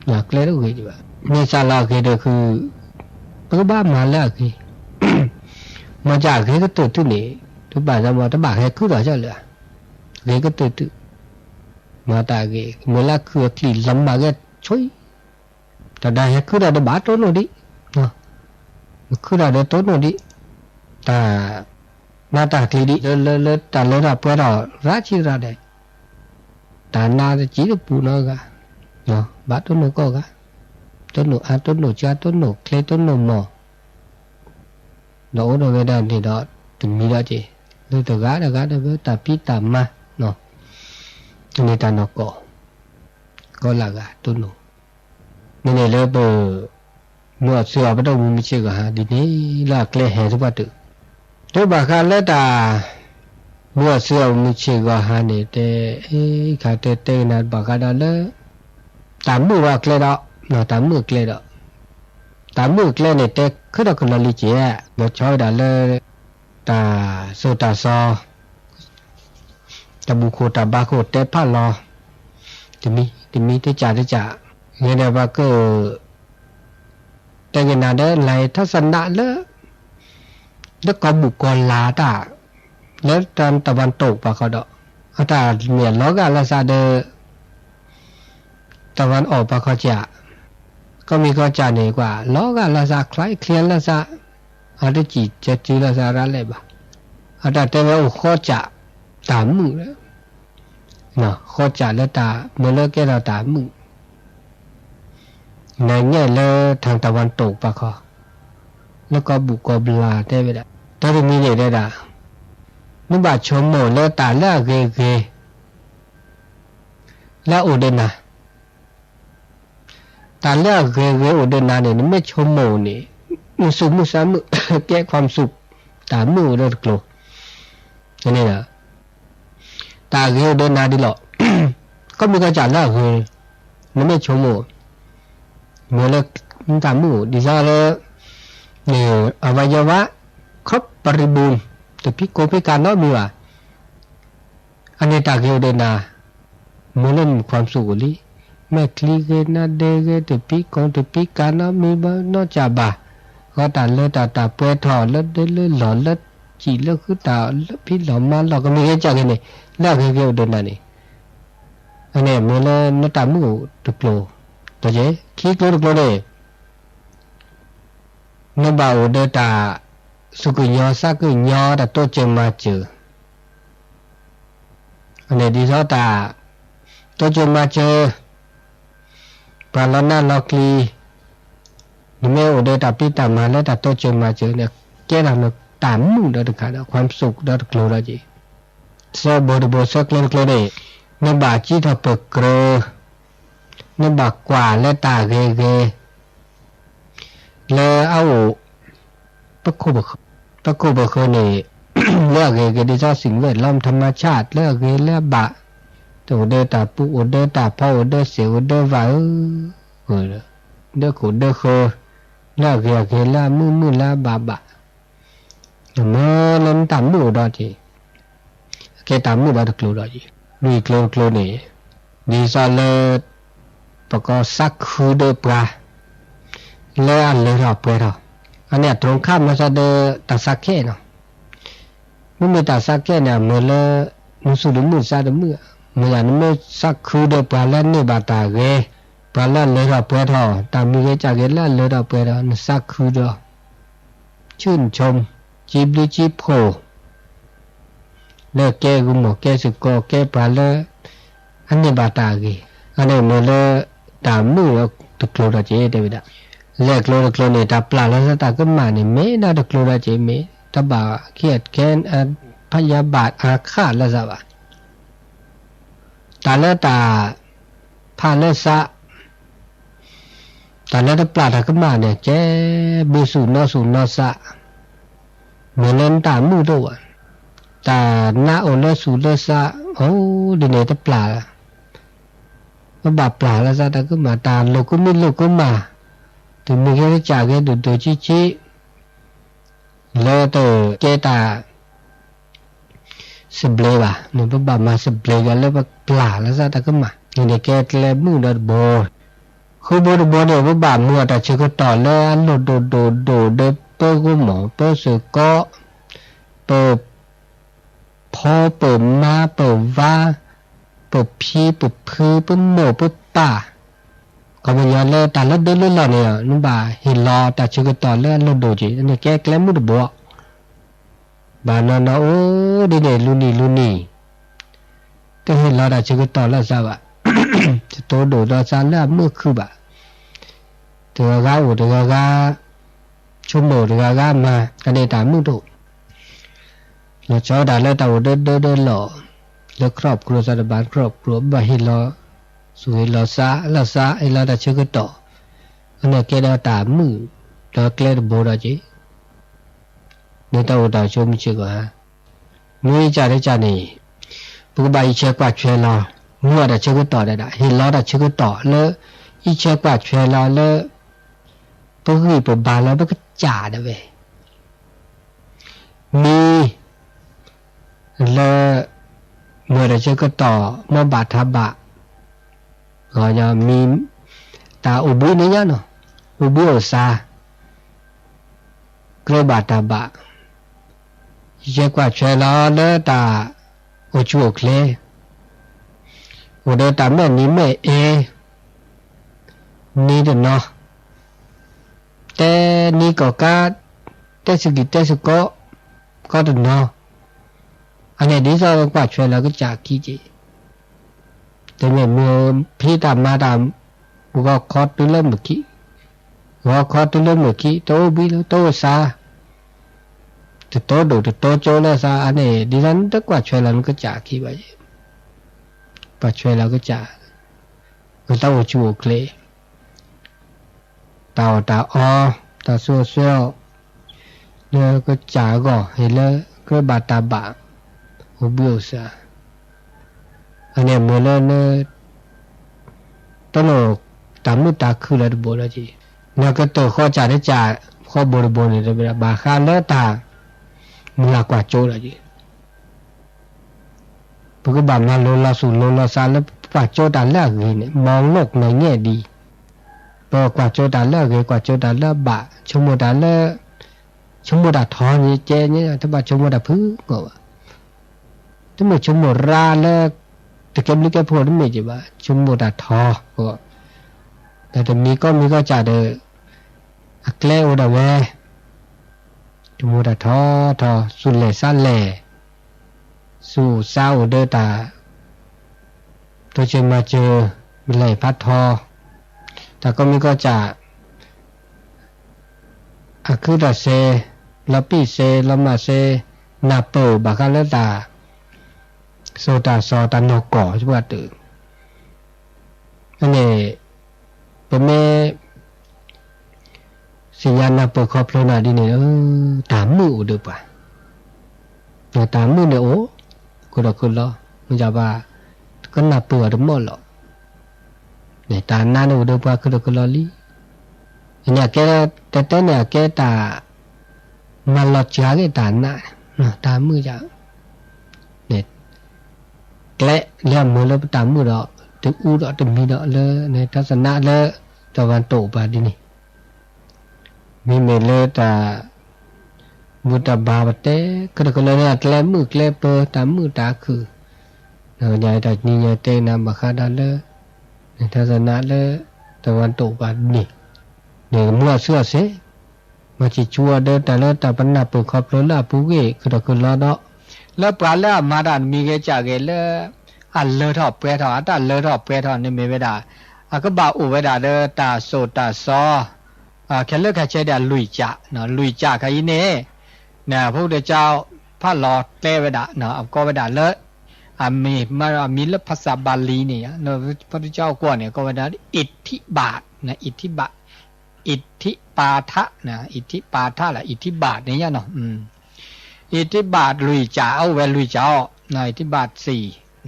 အကျဲတအိၣ်ဂ့ၤဒံးဘၣ်, မ့ၢ်သးလီၤဂ့ၤဒီးဃုာ် ပကဘၣ်မၤလၢအဂ့ၤ, မ့ၢ်ကဂ့ၤကတၢၢ်တုၤန့ၣ် တဘၣ်သးမ့ၢ်တဘၣ်ဟဲခုၣ်ထီၣ်ကီလၢာ်, ဂ့ၤကတၢၢ်တုၤ, မၤတၢ်ဂ့ၤ မ့ၢ်လၢခုၣ်အချံလီၤမၢ်ဂ့ၤဆိ တၢ်ဒၣ်ဟဲခုၣ်ထီၣ်ဒီးဘၣ်တိၢ်နီၣ်ဒံး, မ့ၢ်ခုၣ်ထီၣ်ဒီးတိၢ်နီၣ်ဒံး, တၢ် မၤတၢ်ချံဒံး လၢလၢလၢတၢ်လၢတၢ်ပှဲၤထီၣ်ရၣ်ဆံးရၣ်ဒဲး, တၢ်နါတစံးတပူၤနီတဂၤ, ဘၣ်တိၢ်နီၣ်ကိးဂၤ, တိၢ်နီၣ်အါ တိၢ်နီၣ်စှၤ တိၢ်နီၣ်ချ့ တိၢ်နီၣ်မီၢ် ဒီးအိၣ်ဒီးဝဲဒၣ်န့ၣ်ဒီး တမံၤဒီးက့ၤ လၢတဂၤတဂၤဒီးဝဲတၢ်ဖံးတၢ်မၤ န့ၣ်တၢ်နီၢ်ကီၢ် ကီးလၢ်ဂၤတိၢ်နီၣ်, မ့ၢ်န့ၣ်လၢပ မုၢ်အီၣ်ဆူၣ်အီၣ်ပဒိၣ်မုၢ်မုၢ်ဆ့ၣ်ဂီၤဟါဒ်န့ၣ် လၢအကျဲဟဲသပှၢ်တုာ်, တဘၣ်ဃးလၢတၢ် မုၢ်အီၣ်ဆူၣ်အီၣ်မုၢ်ဆ့ၣ်ဂီၤဟါန့ၣ် တဲ ခါတဲတဲကနၣ်တဘၣ်ဃးဒီးလၢ တၢ်မုာ်ဝဲအကျဲဒီး တၢ်မုာ်အကျဲဒီး တၢ်မုၣ်အကျဲန့ၣ် တဲခဲထီၣ်ကလီၤလံက့ၤ, လီၤဆီဝဲဒၣ်လၢ တၢ်စိၤတၢ်စီ တၢ်ဘူၣ်ခိၣ်တၢ်ဘါခိၣ်တဲဖးလီၤ, တမံၤတမံၤ တကးတကး, ယဲဒၣ်ပှၤက တဲက့ၤနၤဒီး လၢထါစနးလၢ လၢကီၢ်ဘူၣ်ကီၢ်လၤတၢ် လၢတၢ်ဝၣ်တိာ်ပှၤခီဒီး အတၢ်မ့ၢ်လီၤဂာ်လၢသးဒီး တၢ်ဝၣ်အီၣ်ပှၤခီကၠး, ကီၢ်မံၤကီၢ်ကၠးန့ၣ် ကွၢ်လီၤဂာ်လၢသး ချဲးချ့လၢသး, အတစံၣ်တဲတုၤလၢသးရၤလဲာ်ဘၣ်, အတၢ်တဲဝဲအိၣ်ဃီကၠး တၢ်မုာ် ဃီကၠးလၢတၢ်မုာ်လၢကဲထီၣ်တၢ်မုာ်, နညဲၣ်လၢထၣ်တၢ်ဝၣ်တိာ်ပှၤခီ, လၢကီၢ်ဘူၣ်ကီၢ်ဘျၣ်တဲဝဲဒၣ်, တၢ်တမံၤန့ၣ်တဲဒၣ်, နဘၣ်ဆိကမိၣ်လၢတၢ်လၢအဂ့ၤဂ့ၤ လၢအအိၣ်ဒီးနၤ, တၢ်လၢအဂ့ၤဂ့ၤအိၣ်ဒီးနၤန့ၣ် နမ့ၢ်ဆိကမိၣ်န့ၣ် နသူၣ်မုာ်သးမုာ် ကဲခွါမသူၣ် တၢ်မုာ်အိၣ်ဒီးတကျိၤ, န့ၣ် တၢ်ဂ့ၤအိၣ်ဒီးနၤဒ်လီၤ, ကီၢ်မံၤကီၢ်ကၠးလၢအဂ့ၤ, နမ့ၢ်ဆိကမိၣ်, မ့ၢ်လၢ နတၢ်မုာ်အိၣ် ဒ်သိးလၢ န့ၣ် အဝဲယဝဲ ခီပရံဘူၣ် တဖံးကိဖံးကၤနီတမံၤဘၣ်, အန့ၣ်တၢ်ဂ့ၤအိၣ်ဒီးနၤ, မ့ၢ်လၢနခွါမသူၣ်အိၣ်လံ, မဲာ်ချံဂ့ၤ နါဒ့ဂ့ၤ တဖံးကိ တဖံးကၤနီတမံၤဘၣ်နီတကးဘၣ်, ဃီတၢ်လၢတၢ်တၢ်ပှဲၤထီၣ် လၢဒၢလၢလီၢ် လၢစံၣ်လၢဃုတၢ် လၢဖံးလီၢ်မၤလီၢ် ကမ့ၢ်ဂ့ၤကၠးဂ့ၤန့ၣ် လၢအဂ့ၤဂ့ၤအိၣ်ဒီးနၤန့ၣ်, အန့ၣ်မ့ၢ်လၢနတၢ်မုာ်အိၣ်တကျိၤ, ခံကျိၤတကျိၤန့ၣ် နဘၣ်အိၣ်ဒီးတၢ် သူၣ်ကညီၤသးကညီၤ တၢ်တိစၢၤမၤစၢၤ, အန့ၣ်ဒ်သိးတၢ် တိစၢၤမၤစၢၤ ပှၤလီၤနၢ်လီၤကျံၤ, နမ့ၢ်အိၣ်ဒီးတၢ်ဖံးတၢ်မၤလၢတၢ်တိစၢၤမၤစၢၤန့ၣ် ကဲထီၣ်နတၢ်မုာ်ဒီးတခါဒီး ခွါမသူၣ်ဒီးတကျိၤဒီးက့ၤ, သၢဘိတဘိ သၢကျိၤတကျိၤန့ၣ် နဘၣ်စံးထီၣ်ပကြၢး နဘၣ်ကွၢ်လၢတၢ်ဂ့ၤဂ့ၤ လၢအအိၣ် ပခိၣ်ပဃၢၤန့ၣ် လၢအဂ့ၤဂ့ၤ ဒ်သိး สิ่งแวดล้อม ธรรมชาติ လၢအဂ့ၤလၢအဘၣ်, တအိၣ်ဒီးတၢ်ပူၤ အိၣ်ဒီးတၢ်ဖီ အိၣ်ဒီးသ့ၣ် အိၣ်ဒီးဝၣ်ဧၢ, ဒီးခိၣ်ဒီးဃၢၤ လၢအဂ့ၤအဂ့ၤ လၢအမုာ်မုာ် လၢအဘၣ်ဘၣ်, မ့ၢ်လၢနတၢ်မုာ်အိၣ်ဒီးက့ၤ အကဲတၢ်မုာ်ဒီးတကျိၤဒီးက့ၤ, လွံၢ်ကျိၤတကျိၤန့ၣ် ဒ်သိးလၢ ပကသးခုဒီးပှၤ လၢအလၢထီၣ်ပှဲၤထီၣ်, အန့ၣ်အတြီခါမၤသးဒီးတၢ်သးခဲနီၤ, မ့မ့ၢ်တၢ်သးခဲန့ၣ် အမ့ၢ်လၢ နသူၣ်တမုာ်သးတမုာ်, မ့ၢ်ယၤနမ့ၢ်သးခုဒီးပှၤလၢန့ၢ်ဘၣ်တၢ်ဂ့ၤ, ပှၤလၢအလၢထီၣ်ပှဲၤထီၣ်, တၢ်မံၤဂ့ၤကၢ်ဂ့ၤလၢအလၢထီၣ်ပှဲၤထီၣ် နသးခုဒီး ဆူၣ်နဆိမ် စံးဘျုးစံးဖှိၣ် လၢကဲဂုာ်မီၢ်ကဲစ့ၢ်ကီး ကဲပှၤလၢ အန့ၢ်ဘၣ်တၢ်အဂ့ၤ, အန့ၣ်မ့ၢ်လၢ တၢ်မုာ်တကျိၤဒီးက့ၤ တဲဝဲဒၣ်, ယဲၢ်ကျိၤတကျိၤန့ၣ် တၢ်ပျၢ်လီၤသးတၢ်ကမၣ်န့ၣ် မ့ၢ်ဒၣ်တကျိၤဒီးက့ၤ မ့ၢ်တဘၣ်ခံခဲ ဖယၤဘၣ်အါခးလၢသးဘၣ် တၢ်လၢတၢ် ဖးလၢသး, တၢ်လၢတပျၢ်တၢ်ကမၣ်န့ၣ် ကဲဘုသူၣ်နီသူၣ်နီသး, မ့ၢ်လၢနတၢ်မုာ်တအိၣ်ဘၣ်, တၢ်နါအိၣ်လၢသူၣ်လၢသး, အိၣ်ဒ်န့ၣ်တပျၢ်, ပဘၣ်ပျၢ်လၢသးတၢ်ကမၣ် တၢ်လိာ်ကမံလိာ်ကမၣ်, တမံၤဂ့ၤတကးဂ့ၤ ဒိၣ်ဒိၣ်ဆံးဆံး လၢတကဲတၢ် သဘျ့ဘၣ်, ပဘၣ်မၤသဘျ့က့ၤလၢပပျၢ်လၢသးတၢ်ကမၣ်, န့ၣ်ကဲကျဲမုာ်ဒီးတဘိ, ဃုဘိတဘိန့ၣ် ပဘၣ်မုာ်အတၢ်ဆၢကတီၢ်လၢအလိၣ်ဒိၣ်ဒိၣ်ဒိၣ်ဒီးပဂိၢ်မီၢ် ပစ့ၢ်ကီး, ပ ဖီပမါပဝါ, ပဖံပဖု ပမိၢ်ပပၢ်, ခီပညီလၢတၢ်လၢဒၢလၢလီၢ်န့ၣ် နဘၣ်ဟ့ၣ်လီၤတၢ်ဆၢကတီၢ်လၢအလိၣ်ဒိၣ်က့ၤ န့ၣ်ကဲကျဲမုာ်တဘိ, ဘၣ်နီၢ်နီၢ်အိၣ်ဒ်န့ၣ် လူၤနံၤလူၤနံၤ တဟ့ၣ်လီၤတၢ်ဆၢကတီၢ်လၢသးဘၣ်, တတိဒိၣ်ဒီးသးလၢအမုာ်ခုၣ်ဘၣ်, တဂၤဂၤအိၣ်တဂၤဂၤ ဆိကမိၣ်တဂၤဂၤမၤ ကန့ၣ်တၢ်မုာ်တအိၣ် လီၤဆီဒၣ်တၢ်လၢတၢ်အိၣ်ဒၢဒၢဒၢလီၢ်, လၢ ครอบครัว သတးပၤ ครอบครัว ဘၣ်ဟ့ၣ်လီၤ သူၣ်ဟ့ၣ်လီၤသးလၢသး ဟ့ၣ်လီၤတၢ်ဆၢကတီၢ်, အန့ၣ်ကဲဒီးတၢ်မုာ် ဒီးကျဲတဘိဒီးက့ၤ, န့ၣ်တၢ်အိၣ်တၢ်ဆိးမုၢ်ဆ့ၣ်ကီးဧါ, မ့ၢ်အံၤကၢ်တကၢ်န့ၣ်, ပကဘၣ်အံးဆဲးကွၢ်ဆဲးလီၤ, မုာ်အတၢ်ဆၢကတီၢ်ဒဲဒၣ် ဟ့ၣ်လီၤတၢ်ဆၢကတီၢ်လၢ အံးဆဲးကွၢ်ဆဲးလီၤလၢ ပဂံၢ်ပဘါလၢပကစၢ်ဒၣ်ဝဲ, မံၤလၢ မၤဒီးဆၢကတီၢ် မ့ၢ်ဘၣ်ထးဘၣ်, မံၤ တၢ်အိၣ်ဘှံးန့ၣ်ညါနီၤ, အိၣ်ဘှံးအိၣ်သါ, ကြၢးဘၣ်တၢ်ဘၣ်, ယကွၢ်ထွဲလီၤလၢတၢ်အိၣ်ဆူၣ်အိၣ်ချ့, အိၣ်ဒီးတၢ်မဲာ်နံၤမဲာ်အဲၣ် နံၤတနီၤ, တဲနံၤကီၢ်ကါ, တဲစကံၢ်တဲစကီး, ကီတနီၤ, အန့ၣ်ဒ်သိးကွၢ်ထွဲလီၤကစၢ်ခံက့ၤ, တမ့ၢ်မ့ၢ်ဖံးတၢ်မၤတၢ်, ဂီၤခီတုၤလၢမုၢ်ခံ, ဂီၤခီတုၤလၢမုၢ်ခံ တအိၣ်ဘှံးလၢတအိၣ်သါ, တတိဒိၣ်တတိကၠိလၢသါအန့ၣ် ဒ်သိးနတကွၢ်ထွဲလီၤနကစၢ်ခံဘၣ်ယဲ, ကွၢ်ထွဲလီၤကစၢ်, အတၢ်အိၣ်ဆူၣ်အိၣ်ချ့ တၢ်အီၣ်တၢ်အီ, တၢ်ဆိၣ်အီၤဆွဲအီၤ, လၢကစၢ်အဂီၢ် ဟ့ၣ်လၢကြၢးဘၣ်တၢ်ဘၣ်, အိၣ်ဘှံးအိၣ်သါ, အန့ၣ်မ့ၢ်လၢ တလိၣ်တၢ်မုာ်တၢ်ခုၣ်လၢတဘိလီၤက့ၤ, နကတၢၢ်ဃီစၢ်တစၢ် ဃီဘိတဘိန့ၣ် ဘၣ်ဃးလၢတၢ်မုၢ်လၢ်ကွၢ်ကၠိလီၤက့ၤ ပကဘၣ်မၤလိလီၤသူၣ်လိၤလီၤသးလၢပကွၢ်ကၠိတၢ်လၢအဂ့ၤန့ၣ် မီလိကနၢ်ညဲၣ်ဒံး, ပကွၢ်ကၠိတၢ်လၢအဂ့ၤ ကွၢ်ကၠိတၢ်လၢအဘၣ်, ဆိကမိၣ်တၢ်လၢ, ဆိကမိၣ်တၢ်ထီန့ၣ်ကဲန့ၣ် တဘၣ်ဆိကမိၣ်တၢ်ဖုၣ်ကိာ်ဘၣ်, တမ့ၢ်ဆိကမိၣ်ရါလၢ တကဲဘျုးကဲဖှိၣ်တမ့ၢ်က့ၤဘၣ်, ဆိကမိၣ်တၢ်ထီ, ဒီးတမံၤကီမံၤကီစၢ်ဒီး အကျဲအိၣ်ဒၣ်ဝဲ ဆိကမိၣ်တၢ်ထီထီ သူၣ်လဲၢ်သးလဲၢ်, သူၣ်အိၣ်သးအိၣ်ဒီးတၢ် တိစၢၤမၤစၢၤ လဲၤဖးထီ, တၢ်ကီမံၤကီစၢ် အခုတၢ်စ့, လီၤပံာ်စ့ လီၤမၢ်စ့, နၢ်ပၢၢ်ဘၣ်ဃးလၢတၢ် စိၤတၢ်စီၤတၢ်နီၢ်ကီၢ် ပှၤတၢၢ်, အန့ၣ် ပမ့ၢ် သ့ၣ်ညါနၢ်ပၢၢ်ခီဖျိနၤဒ်န့ၣ် တၢ်မုာ်အိၣ်ဒီးပှၤ, တၢ်မုာ်န့ၣ်အိၣ် ခုၣ်ဒီးခုၣ်လီၤ, မ့ၢ်ဘၣ် ကနၢ်ပၢၢ်အီၤတမီၢ်လီၤ, တၢ်နါန့ၣ်အိၣ်ဒီးပှၤခုၣ်ဒီးခုၣ်လီၤလံ, န့ၣ်အကဲ တဲတဲန့ၣ်အကဲတၢ် မၤလီၤစှၤက့ၤတၢ်နါ, တၢ်မုာ်ယၤ ကျဲလၢအမုာ်လၢပတၢ်မုာ်ဒီး တအူဒီးတမံၤဒီးလၢ ထါစနါလၢ တဝၣ်တိာ်ပှၤဒ်န့ၣ်, မ့မ့ၢ်လၢတၢ် ဘူၣ်တၢ်ဘါပတဲ ကတၢၢ်ကလၢာ်န့ၣ် အကျဲမုာ်ကျဲပၢၤ တၢ်မုာ်တၢ်ခုၣ်, ယတၢ်နံၤညါတဲနၤဘၣ်ဃးဒီးလၢ ထါစနါလၢ တဝၣ်တိာ်ပှၤဒ်န့ၣ်, န့ၣ်မုာ်အီၤဆူၣ်အီၤစ့ မၤဆံးဆူအီၤဒီးတၢ်လၢတၢ်ပနၢ်ပၢၢ်ခီဖျိလၢအပူၤကွံာ် ခုၣ်ဒီးခုၣ်လီၤဒီး လၢပှၤလၢအမၤတၢ်တမံၤဂ့ၤစၢ်ဂ့ၤလၢ အလၢထီၣ်ပှဲၤထီၣ် အတၢ်လၢထီၣ်ပှဲၤထီၣ်န့ၣ်မ့ၢ်ဝဲဒၣ် အကဘၣ်အိၣ်ဝဲဒၣ်လၢတၢ်စိၤတၢ်စီ ခဲလၢာ်ခဲဆ့ဒီးလွံၢ်ကၠး, လွံၢ်ကၠးခါအံၤန့ၣ် ဖုဒကၠီဖးလီၤတဲဝဲဒၣ် အကိးဝဲဒၣ်လၢ အမံၤ အမံၤလၢဖဆၣ်ဘၤလံၤန့ၣ် ဖုဒကၠီအကွီၢ်န့ၣ် ကိးဝဲဒၣ် အံးထံးဘး, အံးထံးဘး, အံးထံးပၤထး, အံးထံးပၤထးလၢ အံးထံးဘးန့ၣ်ယါနီၤ, အံးထံးဘးလွံၢ်ကၠး အအိၣ်ဝဲလွံၢ်ကၠးအီၤ, အံးထံးဘးသ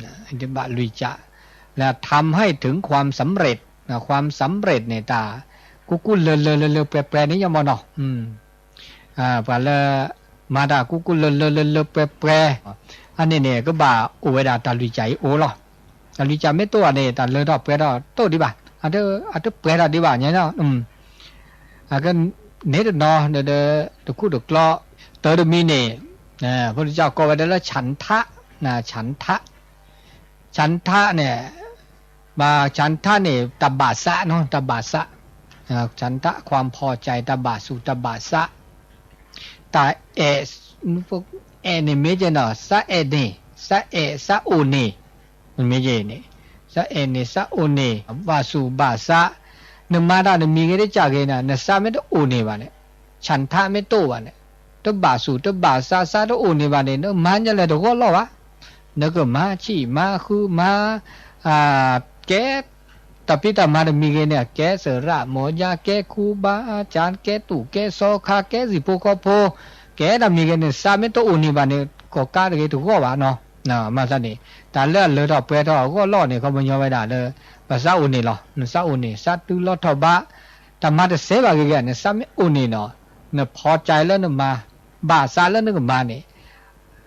ံ, အံးထံးဘးလွံၢ်ကၠး, လၢ ทำให้ถึงความสำเร็จ, ความสำเร็จ န့ၣ် တၢ်ကူၣ်ကူၣ်လၢလၢလၢလၢပှဲၤပှဲၤန့ၣ်ယါမ့ၢ်နီၤ ပှၤလၢ မၤတၢ်ကူၣ်ကူၣ်လၢလၢလၢလၢပှဲၤပှဲၤ အန့ၣ်န့ၣ် ကဘၣ်အိၣ်ဝဲဒၣ်တၢ်လွံၢ်ကၠးအံၤအိၣ်လီၤ. တၢ်လွံၢ်ကၠးမ့ၢ်တအိၣ်ဘၣ်န့ၣ် တၢ်လၢထီၣ်ပှဲၤထီၣ်တအိၣ်ဒံးဘၣ်, အတပှဲၤထီၣ်ဒံးဘၣ်န့ၣ်လီၤ. အကန့ၣ်တနီၤဒီး တခူၣ်တကျီ တၢ်တမံၤန့ၣ် ဖုဒကၠီကိးဝဲဒၣ်လၢ ฉันทะ, ฉันทะ, ฉันทะ န့ၣ် ဘၣ် ฉันทะ န့ၣ် တၢ်ဘၣ်သးနီၤ တၢ်ဘၣ်သး, ฉันทะ ความพอใจ တၢ်ဘၣ်သူၣ်တၢ်ဘၣ်သး, တၢ်အဲၣ်, အဲၣ်န့ၣ်မ့ၢ်ကဲနီၤ သးအဲၣ်န့ၣ်, သးအဲၣ်သးအိၣ်န့ၣ်, မ့ၢ်ကဲန့ၣ်, သးအဲၣ်န့ၣ်သးအိၣ်န့ၣ် ဘၣ်သူၣ်ဘၣ်သး, နမၤတၢ်တမံၤဂ့ၤတကၠးဂ့ၤန့ၣ် နသးမ့ၢ်တအိၣ်န့ၢ်ဘၣ်န့ၣ်, ฉันทะ မ့ၢ်တအိၣ်ဘၣ်န့ၣ်, တဘၣ်သူၣ်တဘၣ်သး သးတအိၣ်န့ၢ်ဘၣ်န့ၣ် နမၤညါလဲၣ်တဂီၢ်လီၢ်ဘၣ်. နကမၤဆံၣ်မၤဃုမၤ ကဲ တၢ်ဖံးတၢ်မၤတမံၤဂ့ၤန့ၣ် ကဲသရၣ်မိၢ်ယါ ကဲခူဘါအကၠၢ် ကဲတူၢ်ကဲစီခါ ကဲစံၣ်ဖိဃီဖိ ကဲတၢ်မံၤဂ့ၤန့ၣ် သးမ့ၢ်တအိၣ်န့ၢ်ဘၣ်န့ၣ် ကီၢ်ကါတဂ့ၤတဂီၢ်ဘၣ်နီၤ. မၤသးန့ၣ် တၢ်လၢအလၢထီၣ်ပှဲၤထီၣ်အဂီၢ်လီၢ်န့ၣ် ခီပညီဝဲဒၣ်လၢ ပသးအိၣ်န့ၢ်လီၤ. နသးအိၣ်န့ၢ် သးတုၤလီၤထီၣ်ဘး တၢ်မၤတစဲးဘၣ်ဂ့ၤဂ့ၤ နစးမ့ၢ်အိၣ်န့ၣ်နီၤ, နဖီကလၢနမၤ, ဘၣ်စးလၢနကမၤန့ၣ်,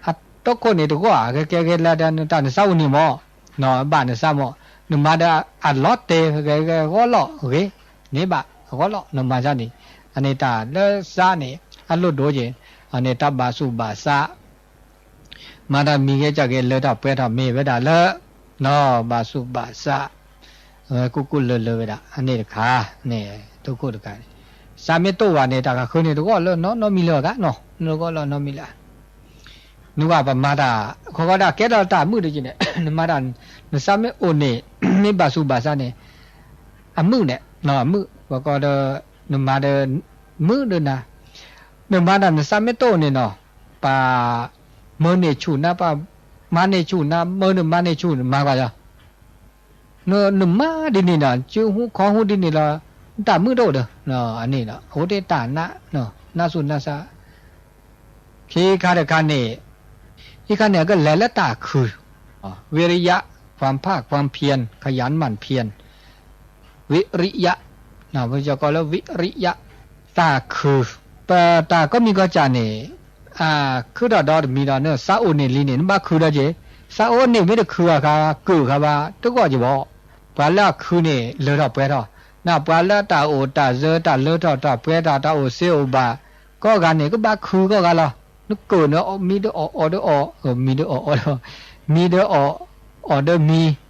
အတီခိၣ်န့ၣ်တဂီၢ်ဧါ, ကဲကဲကဲလၢတၢ်နစးအိၣ်န့ၣ်မ့ၢ်, ဘၣ်နစးမ့ၢ်, နမၤဒီးအလီၤတဲာ်ဂီၤလီၢ်ဂ့ၤ, န့ၣ်ဘၣ်ဂီၤလီၢ်နမၤစၢ်န့ၣ်, အန့ၣ်တၢ်လၢစးန့ၣ် အလိၣ်ဒိၣ်က့ၤ, အန့ၣ်တၢ်ဘၣ်ဆူးဘၣ်ဆါ မၤတၢ်မံၤဂ့ၤကၢ်ဂ့ၤလၢထီၣ်ပှဲၤထီၣ်မ့ၢ်ဝဲဒၣ်လၢ ဘၣ်ဆူးဘၣ်ဆါ, ဝဲကူၣ်ကူၣ်လၢလၢဝဲဒၣ် အန့ၣ်တခါန့ၣ် ထိၣ်ခိၣ်တခါန့ၣ်, စးမ့ၢ်တအိၣ်ဘၣ်န့ၣ် တၢ်ကဃုန့ၣ်တဂီၢ်လၢနီၢ်နီၢ်မံၤလၢၤဂၤနီၤ, တဂီၢ်လၢနီၢ်မံၤလၢၤ, နကပမၤတၢ် ခီခီဒၣ်ကဲထီၣ်တၢ်မုာ်တက့ၢ်န့ၣ် နမၤတၢ် နစးမ့ၢ်အိၣ်န့ၣ် မ့ၢ်ဘၣ်ဆူးဘၣ်ဆါန့ၣ် အမုာ်န့ၣ် အမုာ် ပကီးဒီး နမၤဒီး မုာ်ဒိၣ်နၤ, နမၤတၢ်နစးမ့ၢ်တအိၣ်န့ၣ်နီၤ, ပှၤမၢန့ၢ်ဆူၣ်နၤ ပှၤမၤန့ၢ်ဆူၣ်နၤ မၢနမၤန့ၢ်ဆူၣ် နမၤကွၢ်လီၤ, နမၤဒ်န့ၣ်နီၤ စုဟူခီဟူဒ်န့ၣ်လီၤ, နတၢ်မုာ်တအိၣ်ဒီး အန့ၣ်ဒီး အဝဲသ့ၣ်တၢ်နး နးဆူၣ်နးဆါ ခံခါတခါန့ၣ်, ခံခါန့ၣ် အကလဲၤလၢတၢ်ခုၣ်, ဝံရယ, ความภาคความเพียร ขยันหมั่นเพียร ဝံရယ, ပကီးလၢဝံရယ, တၢ်ခုၣ်, ပတၢ်ကိးမံၤကိးစၢ်န့ၣ် ခုၣ်ထီၣ်ဒီတမံၤဒီး နစးအိၣ်န့ၣ်လံန့ၣ် နဘၣ်ခုၣ်ဒီးက့ၤ, စးအိၣ်န့ၣ်မ့ၢ်တခုၣ်အခါ ကုၢ်အခါဘၣ် တဂီၢ်က့ၤဘၣ်, ပှၤလၢအခုၣ်န့ၣ် လၢထီၣ်ပှဲၤထီၣ်, နပှၤလၢတၢ်အိၣ်တၢ်စၢၤ တၢ်လၢထီၣ်တၢ်ပှဲၤထီၣ် တၢ်အိၣ်စ့အိၣ်ဘၣ် ကိးဂၤန့ၣ် ကဘၣ်ခုၣ်ကိးဂၤလီၤ, နကုၢ်န့ၣ် မံဒီးအီၣ် အီၣ်ဒီးအီၣ်, မံဒီးအီၣ် အီၣ်ဒီးမံ,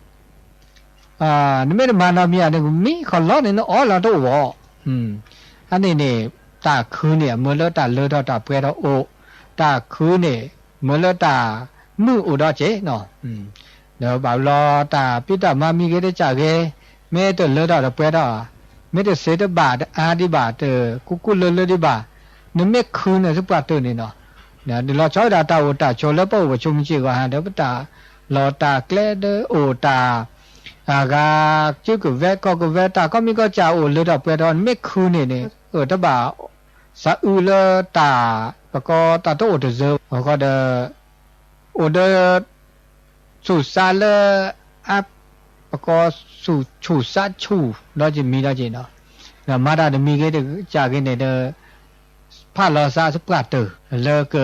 နမ့ၢ်တမၤနီတမံၤဧါ နမံခီလီန့ၣ် နအီၣ်လီၤတအိၣ်ဘၣ်, အန့ၣ်န့ၣ် တၢ်ခုၣ်န့ၣ် အမၢလၢတၢ်လၢထီၣ်တၢ်ပှဲၤထီၣ်အိၣ်, တၢ်ခုၣ်န့ၣ် မၢလၢတၢ်မုာ်အိၣ်ဒီးက့ၤနီၤ ဒီးဘၣ်ဘျီတၢ်ဖံးတၢ်မၤမံၤဂ့ၤတစၢ်ဂ့ၤ, မ့ၢ်တလၢထီၣ်တပှဲၤထီၣ်, မ့ၢ်တစ့တဘၣ်တအါဒံးဘၣ် တကူကူလၢလၢဒံးဘၣ်, နမ့ၢ်ခုၣ်န့ၣ်သပှၢ်တၢၢ်န့ၣ်နီၤ, ဒ်လီၤဆီဝဲဒၣ်တၢ်အိၣ်တၢ်ဆိးလၢပအိၣ်ပဆိးမုၢ်ဆ့ၣ်ဂီၤဟါဒီး ပတၢ်လီၢ်တၢ်ကျဲဒီးအိၣ်တၢ် အဂၤစုကဝဲၤကီၢ်ကဝဲၤ တၢ်ကိးမံၤကိးစၢ်အိၣ်လၢထီၣ်ပှဲၤထီၣ် နမ့ၢ်ခုၣ်န့ၣ်န့ၣ် တဘၣ်စးအုလၢတၢ် ပကိးတၢ်တအိၣ်တစၢၤအဃိဒီး အိၣ်ဒီး ဆူၣ်စးလၢ အ ပကိးဆူၣ်ဆူၣ်စးဆူၣ် ဒီးကမံၤဒီးက့ၤနီၤ, ဒီးမၤတၢ်တမံၤဂ့ၤတစၢ်ဂ့ၤန့ၣ်ဒီး ဖးလီၤစးသပှၢ်တၢၢ် လၢက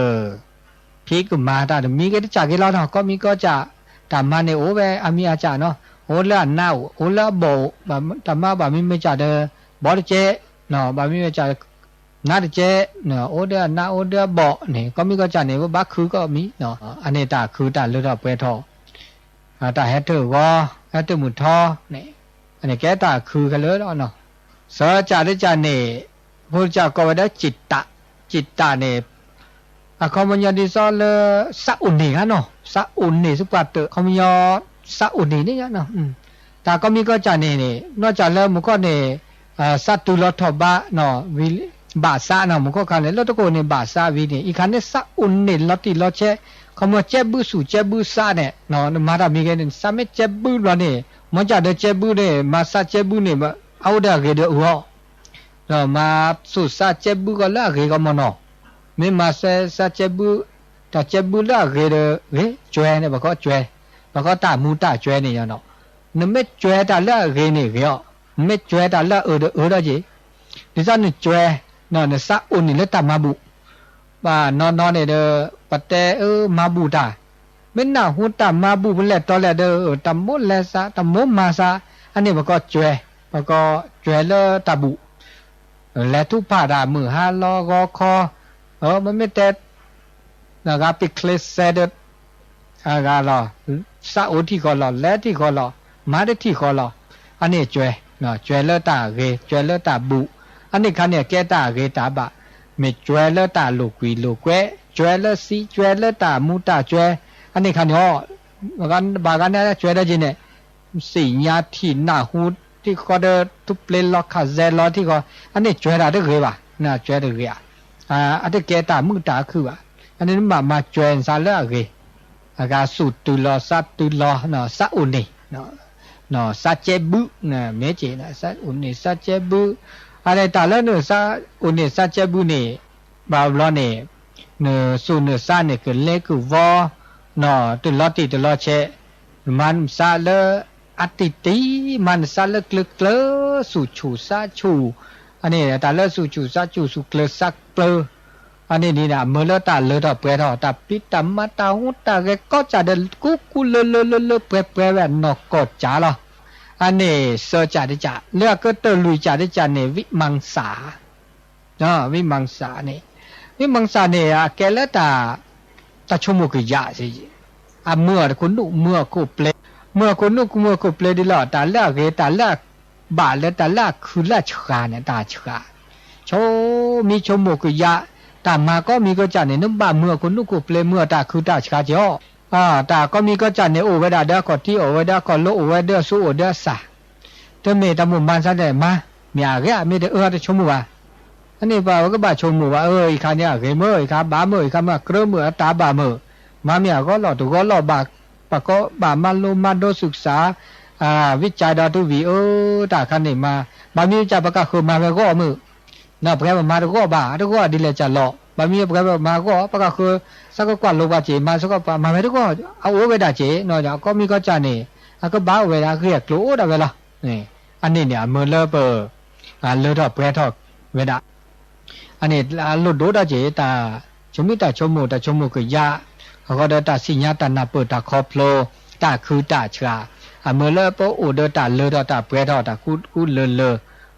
ဖံးကမၤတၢ်တမံၤဂ့ၤတစၢ်ဂ့ၤလီၤနီၤ, ကိးမံၤကိးစၢ် တၢ်မၤန့ၣ်အိၣ်ဝဲအမံၤအစၢ်နီၤ, အိၣ်လၢအနးအိၣ် အိၣ်လၢအဘီၣ်အိၣ်, တၢ်မၤဘၣ်မံၤမ့ၢ်စၢ်ဒီး ဘီတကဲ, ဘၣ်မံၤမ့ၢ်စၢ် နးတကဲ, အိၣ်ဒီးအနးအိၣ်ဒီးအဘီၣ်န့ၣ် ကိးမံၤကိးစၢ်န့ၣ် ပဘၣ်ခုၣ်ကိးမံၤ, အန့ၣ်တၢ်ခုၣ်တၢ်လၢထီၣ်ပှဲၤထီၣ် တၢ်ဟဲတၢၢ်ဂီၤ ဟဲတၢၢ်မုၢ်ထီန့ၣ်, အန့ၣ်ကဲတၢ်ခုၣ်ခဲလၢာ်လီၤနီၤ, စၢကၢ်တကၢ်န့ၣ် ဖိတကၢ်ကိးဝဲဒၣ် စံးတၢ်, စံးတၢ်န့ၣ် အခီပညီဒ်သိးလၢ စးအိၣ်န့ၣ်ဧါနီၤ, စးအိၣ်န့ၣ်သပှၢ်တၢၢ် အခီပညီ စးအိၣ်န့ၣ်န့ၣ်ဧါနီၤ, တၢ်ကိးမံၤကိးစၢ်န့ၣ်န့ၣ် နီၢ်စၢ်လၢမူခိၣ်န့ၣ် စးတုၤလီၤထီၣ်ဘး ဘၣ်စးနီၤ, မူခိၣ်ခါန့ၣ် လၢတကိးန့ၣ် ဘၣ်စးဝံၤန့ၣ် အံၤခါန့ၣ် စးအိၣ်န့ၣ်လီၤတံၢ်လီၤဆဲး, ခီပညီကဲဘုဆူၣ်ကဲဘုစးန့ၣ် နမၤတၢ်မံၤဂ့ၤန့ၣ် စးမ့ၢ်ကဲဘုဘျီန့ၣ် မ့ၢ်စၢ်ဒီးကဲဘုန့ၣ် မၤစးကဲဘုန့ၣ် အအိၣ်ဒီးအဂ့ၤဒီးအၢအီၤ ဒီးမၤဆူၣ်စးကဲဘုကီးလၢအဂ့ၤကီးမ့ၢ်နီၤ, မ့ၢ်မၤစဲစးကဲဘု, တၢ်ကဲဘုလၢအဂ့ၤဒီးဂ့ၤ, ကွဲန့ၣ် ပကိးကွဲ, ပကိးတၢ်မူတၢ်ကွဲန့ၣ်နီၤ, နမ့ၢ်ကွဲတၢ်လၢအဂ့ၤန့ၣ်ဂ့ၤအီၤ, နမ့ၢ်ကွဲတၢ်လၢအအၢဒီးအၢဒီးက့ၤ, ဒ်သိးနကွဲ, နစးအိၣ်န့ၣ်လၢတၢ်မၤဘူၣ် ဘၣ်နီၢ်နီၢ်န့ၣ်ဒီး ပတဲအၢမၤဘူၣ်တၢ်, မ့ၢ်နၢ်ဟူတၢ်မၤဘူၣ်ဖဲလဲၣ်တီလဲၣ်ဒီး တၢ်မိၣ်လဲၤစး တၢ်မိၣ်မၤစး, အန့ၣ်ပကိးကွဲ, ပကိးကွဲလၢတၢ်ဘူၣ်, လဲၤထူၣ်ဖးတၢ်မုၢ်ဟါလီၤဂီၤခီ, မ့မ့ၢ်တဲ နဂၤပ့ၤချ့စဲဒီး အဂၤလီၤ, စးအိၣ်ထံၣ်ဃီလီၤ လဲၤထံၣ်ဃီလီၤ, မၤတထံၣ်ဃီလီၤ, အန့ၣ်ကွဲ, ကွဲလၢတၢ်ဂ့ၤ ကွဲလၢတၢ်ဘူၣ်, အန့ၣ်ခါန့ၣ် အကဲတၢ်ဂ့ၤတၢ်ဘၣ်, မ့ၢ်ကွဲလၢတၢ်လိာ်ကွံာ်လိာ်ကွဲ, ကွဲလၢစံး ကွဲလၢတၢ်မူတၢ်ကွဲ, အန့ၣ်ခါန့ၣ်အီၤ, ဘၣ်ဂၤန့ၣ်ကွဲဒီးက့ၤန့ၣ် သ့ၣ်ညါထံၣ်နၢ်ဟူထံၣ်ဃီဒီး ထူၣ်ပျ့ၤလီၤခးစဲလီၤထံၣ်ဃီ, အန့ၣ်ကွဲတၢ်တဂ့ၤဘၣ်, ကွဲတဂ့ၤဧါ, အတကဲတၢ်မုာ်တၢ်ခုၣ်ဘၣ်, အန့ၣ်မ့ၢ်မၤကွဲစးလၢအဂ့ၤ, အဂၤဆူၣ်တုၤလီၤစးတုၤလီၤ, စးအိၣ်န့ၣ်, စးကဲဘု, မ့ၢ်က့ၤ စးအိၣ်န့ၣ်စးကဲဘု, အန့ၣ်တၢ်လၢနစးအိၣ်န့ၣ်စးကဲဘုန့ၣ်, ဘၣ်ဘျီန့ၣ်, နဆူၣ်နစးန့ၣ် ကလဲကဝီၤ, တုၤလီၤတံၢ်တုၤလီၤဆဲး, မၤနစးလၢအတံၢ်တံၢ်, မၤနစးလၢကျၢၤကျၢၤ, ဆူၣ်ဆူၣ်စးဆူၣ်, အန့ၣ်တၢ်လၢသူၣ်စူၤသးစူၤ သူၣ်ကျၢၤသးကျၢၤ, အန့ၣ်ဒ်န့ၣ် အမၢလၢတၢ်လၢထီၣ်ပှဲၤထီၣ် တၢ်ဖံးတၢ်မၤတၢ်ဟူးတၢ်ဂဲၤကိးကၢ်ဒီး ကူကူလၢလၢလၢလၢပှဲၤပှဲၤဝဲနီၢ်ကီၢ်ကၢ်လီၤ. အန့ၣ်သၢကၢ်တကၢ် လၢအကတၢၢ်လွံၢ်ကၢ်တကၢ်န့ၣ် ဝံမၤစၢ် ဝံမၤစၢ်န့ၣ်, ဝံမၤစၢ်န့ၣ် အကဲလၢတၢ် တၢ်ဆိကမိၣ်ကယၢ်စ့ၢ်ကီး, အမၢအီၤတခိၣ်နူာ်မၢအခိၣ်ပျဲ, မၢအခိၣ်နူာ်မၢအခိၣ်ပျဲဒ်လီၤ တၢ်လၢအဂ့ၤ တၢ်လၢအဘၣ်လၢတၢ်လၢအခုၣ်လၢဆှၣ်န့ၣ် တၢ်ဆှၣ်, ဆိမံဆိကမိၣ်ကယၢ်, တၢ်မၤကိးမံၤကိးကၢ်န့ၣ် နဘၣ်မၢအခိၣ်နူာ်ခိၣ်ပျဲ မၢအတၢ်ခုၣ်တၢ်ဆှၣ်က့ၤအီၤ, တၢ်ကိးမံၤကိးကၢ်န့ၣ် အိၣ်ဝဲဒၣ်ဒီးအခီၣ်ထံး အိၣ်ဝဲဒီးအခီၣ်လိ အိၣ်ဝဲဒီးအစိအိၣ်ဒီးအစၢ် တမ့ၢ်တၢ်မိၣ်မၤစၢ်ဒဲးမၤ, မ့ၢ်အဂ့ၤ မ့ၢ်တအၢတဆိကမိၣ်ဘၣ်. အန့ၣ်ပှၤဝဲကဘၣ်ဆိကမိၣ်ဘၣ် အၢ အံၤခါန့ၣ်အဂ့ၤမ့ၢ် အံၤခါဘၣ်မ့ၢ် အံၤခါမ့ၢ်အကြၢးမ့ၢ် အတၢ်ဘၣ်မ့ၢ်, မၤမ့ၢ်အဂီၢ်လီၢ်တဂီၢ်လီၢ်ဘၣ်, ပှၤကိးဘၣ်မၤလိမၤဒိးသူၣ်ကစၢ်, ဝံကၢ်ဒီးတဝံၤ အၢ တၢ်ခါန့ၣ်မၤ, ဘၣ်မ့ၢ်ဝံကၢ်ပကဃၢၤမၤဝဲဂီၢ်မ့ၢ် ပှၤမၤတဂီၢ်ဘၣ် တဂီၢ်ဒ်လဲၣ်ကၢ်လီၤ ဘၣ်မ့ၢ်ပှၤမၤဂီၢ် ပကဃၢၤ သးကကွၢ်လိပှၤစ့ၢ် မၤစ့ၢ်ကီးပှၤမၤဝဲတဂီၢ် အအိၣ်ဝဲဒၣ်စ့ၢ်, ကိးမံၤကိးကၢ်န့ၣ် အကဘၣ်အိၣ်ဝဲဒၣ် ဂ့ၢ်အကျိၤအိၣ်ဒၣ်ဝဲလီၤ. အန့ၣ်န့ၣ် အမၢလၢပ လၢထီၣ်ပှဲၤထီၣ်ဝဲဒၣ် အန့ၣ် အလိၣ်ဒိၣ်ထီၣ်က့ၤ တၢ်ဆိမိၣ်တၢ်ဆိကမိၣ်ကယၢ်, အဃိဒီးတၢ်သ့ၣ်ညါတၢ်နၢ်ပၢၢ်တၢ်ခီဖျိ, တၢ်ခုၣ်တၢ်ဆှၣ်, အမၢလၢပအိၣ်ဒီးတၢ်လၢထီၣ်တၢ်ပှဲၤထီၣ်တၢ်ကူကူလၢလၢ,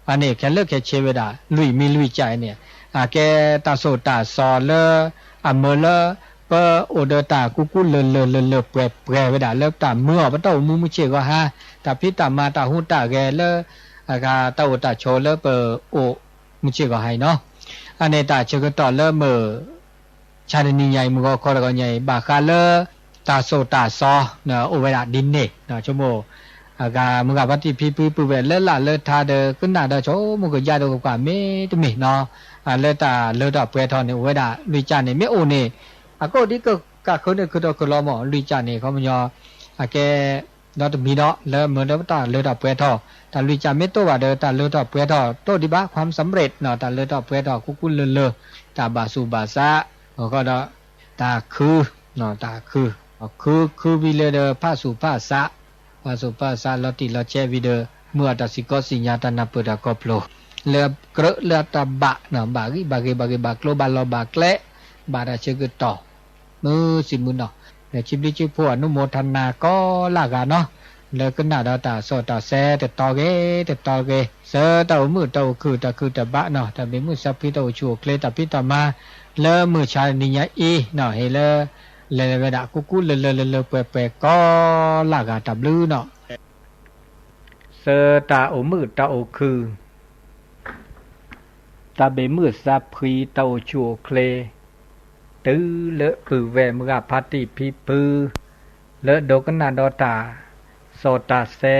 အန့ၣ်ခဲလၢာ်ခဲဆ့ဝဲဒၣ် လွံၢ်မံၤလွံၢ်ကၢ်အံၤန့ၣ်, အကဲတၢ်စိၢ်တၢ်စီလၢ အမၢလၢ ပအိၣ်ဒီးတၢ်ကူကူလၢလၢလၢလၢပှဲၤပှဲၤဝဲဒၣ် လၢတၢ်မၢအီၤပတၢ်အိၣ်မူမုၢ်ဆ့ၣ်ဂီၤဟါ, တၢ်ဖံးတၢ်မၤတၢ်ဟူးတၢ်ဂဲၤလၢ အဂၤတၢ်အိၣ်တၢ်ဆိးလၢပအိၣ်မုၢ်ဆ့ၣ်ဂီၤဟါအံၤနီၤ, အန့ၣ်တၢ်ဆၢကတီၢ်လၢမုၢ် ဆါတနံၤညါအံၤ မုၢ်ဂီၤခီတဂီၤညါအံၤ ဘၣ်ဃးလၢ တၢ်စိၢ်တၢ်စီ အိၣ်ဝဲဒၣ်ဒ်န့ၣ် ဆိကမိၣ် အဂၤမုၢ်ဂၤဖါတံၢ်ဖံဖုပုၢ်ဝဲၢ်လၢလၢ်လၢထါဒီး ကနၣ်ဒီးဆိကမိၣ်ကယၢ်ဒီးကကွၢ်မ့တမ့ၢ်နီၤ, လၢတၢ်လၢထီၣ်ပှဲၤထီၣ်န့ၣ် အိၣ်ဝဲဒၣ်လွံၢ်ကၢ်န့ၣ် မ့ၢ်အိၣ်န့ၣ် အကအိၣ်ဒ်ကကးဃုာ်န့ၣ် ခုးထီၣ်ခုးလီၤမး လွံၢ်ကၢ်န့ၣ် ခီပညီ အကဲ ဒီတမံၤဒီး လၢမုၢ်ဒီးပတၢ်လၢထီၣ်ပှဲၤထီၣ် တၢ်လွံၢ်ကၢ်မ့ၢ်တအိၣ်ဘၣ်ဒီး တၢ်လၢထီၣ်ပှဲၤထီၣ် တအိၣ်ဒံးဘၣ် ความสำเร็จ နီၤ တၢ်လၢထီၣ်ပှဲၤထီၣ် ကူကူလၢလၢ တၢ်ဘၣ်သူၣ်ဘၣ်သး အဃိဒီး တၢ်ခု တၢ်ခု ခု ခုဝံၤလၢဒီး ဖးသူၣ်ဖးသး ဖးသူၣ်ဖးသး လီၤတံၢ်လီၤဆဲးဝံၤဒီး မုၢ်အတၢ်စံၣ်ကီးစံၣ်ညါတၢ်နၢ်ပၢၢ်တၢ်ခီဖျိ လၢအကြၢးလၢအတၢ်ဘၣ် ဘၣ်ဂံၢ်ဘၣ်ဂ့ၤ ဘၣ်ဂ့ၤဘၣ်ကျိၤ ဘၣ်လီၢ်ဘၣ်ကျဲ ဘၣ်တၢ်ဆၢကတီၢ် မုၢ်ဆံမုၢ်နီၤ လၢခံဘျုးခံဖှိၣ် အနုမော်ထနာ ကိးလၢဂၤနီၤ လၢကနၣ်ဒီးတၢ်စီၣ်တၢ်ဆဲ တတီၤဂ့ၤ တတီၤဂ့ၤ ဆၢတၢ်အိၣ်မုာ်တၢ်အိၣ်ခုၣ် တၢ်ခုၣ်တၢ်ဘၣ်နီၤ တၢ်ဘၣ်မုာ်စၢ်ဖှံ တၢ်အိၣ်ဆူၣ်အိၣ်ချ့ တၢ်ဖံးတၢ်မၤ လၢမုၢ်ဆါတနံၤညါအံၤနီၤ ဟ့ၣ်လၢ လဲၤဝဲဒၣ် ကူကူလၢလၢလၢလၢပှဲၤပှဲၤ ကိးလၢဂၤတၢ်ဘျုးနီၤ ဆၢတၢ်အိၣ်မုာ်တၢ်အိၣ်ခုၣ် တၢ်ဘၣ်မုာ်စၢ်ဖှံ တၢ်အိၣ်ဆူၣ်အိၣ်ချ့ တုၤလၢပုၢ်ဝဲၢ်မုၢ်ဂၤဖါတံၢ်ဖံဖု လၢဒိကနၣ်ဒီးတၢ်စီၣ်တၢ်ဆဲ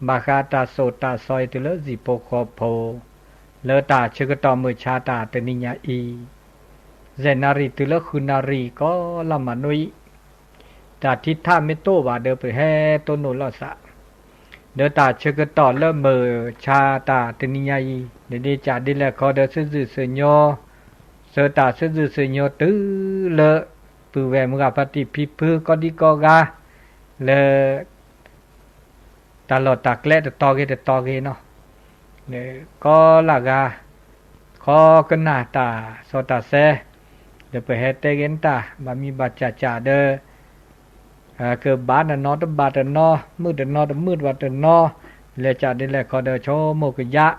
ဘၣ်ဃးတၢ်စီၣ်တၢ်ဆဲအံၤ တုၤလၢစံၣ်ဖိဃီဖိ လၢတၢ်ဆၢကတီၢ်မုၢ်ဆါတၢ်တနံၤညါအံၤ ယဲၢ်နၣ်ရံၣ်တုၤလၢဃုနၣ်ရံၣ် ကိးလၢမနုၤအံၤ တၢ်ထံထၣ်မ့ၢ်တအိၣ်ဘၣ်ဒီး ပဟဲတိၢ်နီၣ်လိာ်သး ဒီးတၢ်ဆၢကတီၢ်လၢမုၢ်ဆါတၢ်တနံၤညါအံၤ ဒ်ဒ်ကးဒ်လဲၣ်ခီဒီး ဆၢဇုာ်ဆၢညိ ဆၢတၢ်ဆၢဇုာ်ဆၢညိတုၤလၢ ပုၢ်ဝဲၢ်မုၢ်ဂၤဖါတံၢ်ဖံဖု ကိးဒံကိးဂၤ လၢ တၢ်လီၢ်တၢ်ကျဲတတီၤဂ့ၤတတီၤဂ့ၤနီၤ ကိးလၢဂၤ ခီကနၣ်တၢ်စီၣ်တၢ်ဆဲ ဒီးပဟဲတဲဂ့ၤနတၢ် ဘၣ်မံဘၣ်စၢ်စၢ်ဒီး ကဘၣ်တနီၤတဘၣ်တနီၤ မုာ်တနီၤတမုာ်တဘၣ်တနီၤ လဲၤစးဒ်လဲၣ်ခီဒီး ဆိကမိၣ်ကယၢ်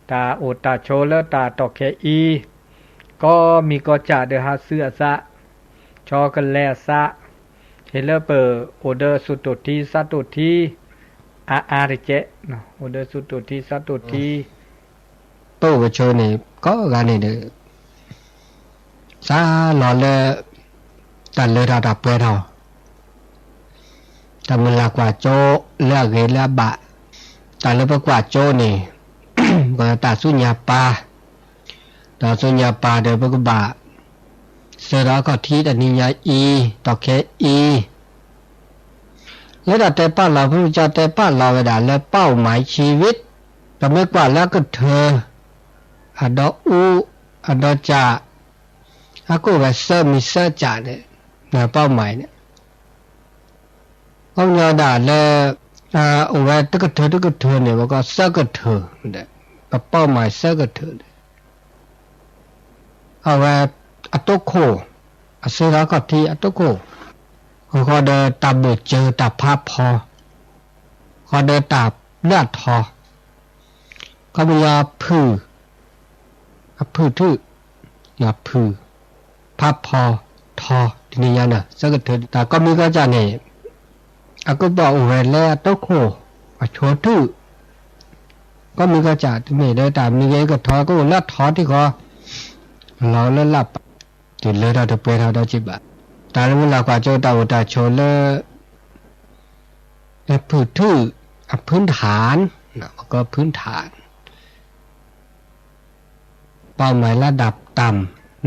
တၢ်အိၣ်တၢ်ဆိးလၢတၢ်တီၢ်ခဲအံၤ ကိးမံၤကိးစၢ်ဒီးဟးဆူအသး ဆီကလဲအသး ဟ့ၣ်လၢပအိၣ်ဒီးသူၣ်တိၢ်ထံ သးတိၢ်ထံ အါအါတကဲး အိၣ်ဒီးသူၣ်တိၢ်ထံ သးတိၢ်ထံ ပအိၣ်ပဆိးန့ၣ် ကိးဂၤန့ၣ်ဒီး စးလီၤလၢ တၢ်လၢထီၣ်တၢ်ပှဲၤထီၣ် တၢ်မုၢ်လၢ်ကွၢ်စိလၢအဂ့ၤလၢအဘၣ် တၢ်လၢပကွၢ်စိန့ၣ် တၢ်ဆူညါပၢ် တၢ်ဆူညါပၢ်ဒီးပကဘၣ် စၢၤဒီးအခီၣ်ထံးတနံၤညါအံၤ တီၢ်ခဲအံၤ လၢတၢ်တဲပာ်လီၤ ဖုကစၢ်တဲပာ်လီၤဝဲဒၣ်လၢ เป้าหมายชีวิต ပမ့ၢ်ကွၢ်လၢအကထၢ အဒီအူ အဒီစၢ် အကအိၣ်ဝဲသၢမံၤသၢစၢ်န့ၣ် เป้าหมาย န့ၣ် ခီပညီဒၣ်လၢ အိၣ်ဝဲတကထၢတကထၢန့ၣ် ပကိးသၢကထၢဒီး ပပီၣ်မၤစၢၤကထၢၣ်န့ၣ် အဝဲ အတိခိၣ်, အစၢထီၣ်ခီၣ်ထံးအတိခိၣ်, ဃီဒီးတၢ်ဘၢၣ်စၢၤတၢ်ဖးဖီ, ဃီဒီးတၢ်လၢအထီ, ခီပညီဖုၣ်, အဖုၣ်ထုၣ်, ဖုၣ်, ဖးဖီ, ထီ, တနံၤညါန့ၣ် စၢကထၢၣ်တၢ်ကိးမံၤကိးကၢ်န့ၣ် အကဘၣ်အိၣ်ဝဲလၢအတိခိၣ်, အဆိထုၣ်, ကိးမံၤကိးကၢ်တမ့ၢ်လၢတၢ်မံၤဂ့ၤကထီ ကအိၣ်လၢအထီထံဃီ, လီၤလၢလၢ်ပာ်, တုၤလၢထီၣ်တပှဲၤထီၣ်ဒီးက့ၤဘၣ်, တၢ်လၢမုၢ်လၢ်ကွၢ်ကၠိတၢ်အိၣ်တၢ်ဆိးလၢ အဖုၣ်ထုၣ်, အဖုၣ်ထၣ်, ပကဖုၣ်ထၣ် ပီၣ်မၤလၢဒၣ်တၢ်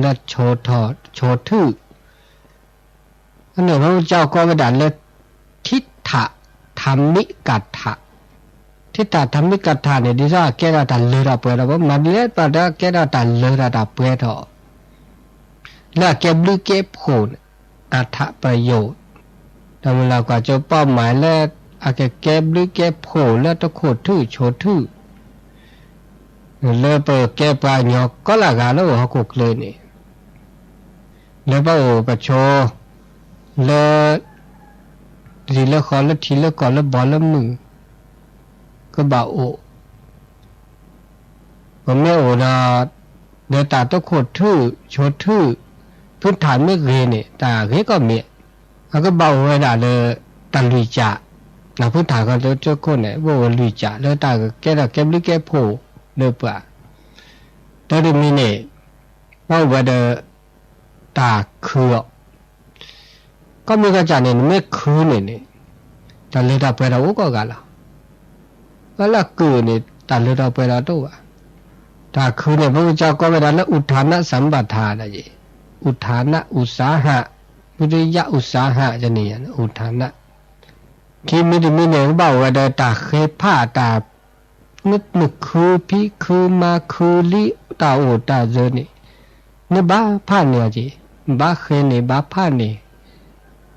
လၢဆိထီၣ်ဆိထုၣ်, အန့ၣ် ပကၠီကိးဝဲဒၣ်လၢ ထိထၣ်ထၣ်မံကထၣ်, ထိထၣ်ထၣ်မံကထၣ်န့ၣ် ဒ်သိးအကဲထီၣ်တၢ်လၢထီၣ်ပှဲၤထီၣ်, ပမၤဒ်လဲၣ်ပှၤဒီးကဲထီၣ်တၢ်လၢထီၣ်တၢ်ပှဲၤထီၣ် လၢအကဲဘျုးကဲဖှိၣ်န့ၣ် အထၣ်ပယိာ်, ဒီးမုၢ်လၢ်ကွၢ်ကၠိပီၣ်မၤလၢ အကကဲဘျုးကဲဖှိၣ်လၢတခိၣ်ထူၣ်ဆိထူၣ်, လၢပကဲပှၤကညီကိးလၢအဂၤလၢဟီၣ်ခိၣ်ချၢန့ၣ်, လၢပအိၣ်ပဆိး လၢ လံာ်လၢဃီလၢထံလၢကီၢ်လၢဘီလၢမုၢ် ကဘၣ်အိၣ် ပမ့ၢ်အိၣ်ဒီး လၢတၢ်တခိၣ်ထူၣ်ဆိထူၣ် ဖုထၣ်မ့ၢ်ဂ့ၤန့ၣ် တၢ်ဂ့ၤကီၢ်မ့ၢ် အကဘၣ်အိၣ်ဝဲဒၣ်လၢ တၢ်လွံၢ်ကၠး, ဖုထၣ်ဃီတခိၣ်န့ၣ် ပအိၣ်လွံၢ်ကၠးလၢတၢ်ကဲထီၣ်ကဲဘျုးကဲဖှိၣ်လၢပှၤ, တၢ်တမံၤန့ၣ် ပအိၣ်ဝဲဒီး တၢ်ခုအီၤ ကိးမံၤကိးကၢ်န့ၣ် နမ့ၢ်ခုန့ၣ်န့ၣ် တၢ်လၢတၢ်ပှဲၤဒီးအိၣ်ကိးဂၤလီၤ. ပှၤလၢအကုၢ်န့ၣ် တၢ်လၢတၢ်ပှဲၤဒီးတအိၣ်ဘၣ်. တၢ်ခုန့ၣ် ပကၠီကိးဝဲဒၣ်လၢ ဥၣ်ထၣ်နသံပထၣ် ဒ်အံၤ, ဥၣ်ထၣ်န ဥၣ်စါဟၣ်, ဝံတယ ဥၣ်စါဟၣ် တနံၤညါန့ၣ် ဥၣ်ထၣ်န ခံမံၤတမံၤန့ၣ် ကဘၣ်အိၣ်ဝဲဒီးတၢ်ဃ့ဖးတၢ် နခုဖံးခုမၤခုလံတၢ်အိၣ်တၢ်ဆိးန့ၣ် နဘၣ်ဖးန့ၢ်အီၤက့ၤ, ဘၣ်ဃ့န့ၢ်ဘၣ်ဖးန့ၢ်,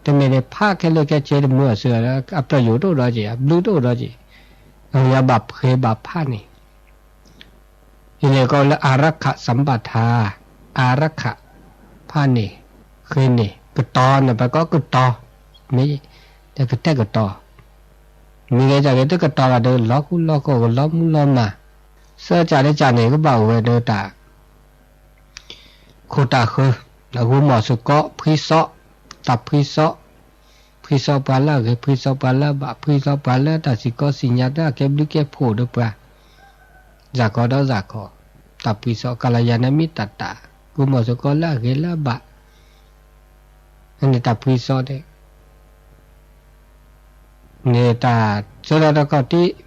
တမ့ၢ်န့ၣ်ဖးခဲလၢာ်ခဲဆ့တမုာ်အီၤဆူ အပျီၢ်ယိာ်တအိၣ်ဒီးက့ၤ အဘျုးတအိၣ်ဒီးက့ၤ, အဝဲဘၣ်ဃ့ဘၣ်ဖးန့ၢ် အံၤန့ၣ်ကိးလၢ အာရက္ခသံပထၣ်, အာရက္ခ, ဖးန့ၢ်, ဃ့န့ၢ်, ကတီၤန့ၣ် ပကိးကတီၤ, မ့ၢ်, တကတဲာ်ကတီၤ, မ့ၢ်ဂ့ၤတၢ်ဂ့ၤတကတီၤဘၣ်ဒီး လီၤဃူလီၤဃီၣ် ကလီၤမူလီၤမၢ်, စၢကၢ်လၢကၢ်န့ၣ် ကဘၣ်အိၣ်ဝဲဒီးတၢ် ခိၣ်တၢ်ဃၢ, ဂုာ်မီၢ်စ့ၢ်ကီး ဖှံစီ, တၢ်ဖှံစီ, ဖှံစီပှၤလၢအဂ့ၤ ဖှံစီပှၤလၢအဘၣ် ဖှံစီပှၤလၢတၢ်စ့ၢ်ကီးစံၣ်ညါတၢ်ကဲဘျုးကဲဖှိၣ်ဒီးပှၤ စ့ၢ်ကီးဒီးစ့ၢ်ကီး, တၢ်ဖှံစီ ကလျာဏမိတ်တတၢ်, ဂုာ်မီၢ်စ့ၢ်ကီးလၢအဂ့ၤလၢအဘၣ်, အန့ၣ်တၢ်ဖှံစီန့ၣ် န့ၣ်တၢ်စၢထီၣ်တခီၣ်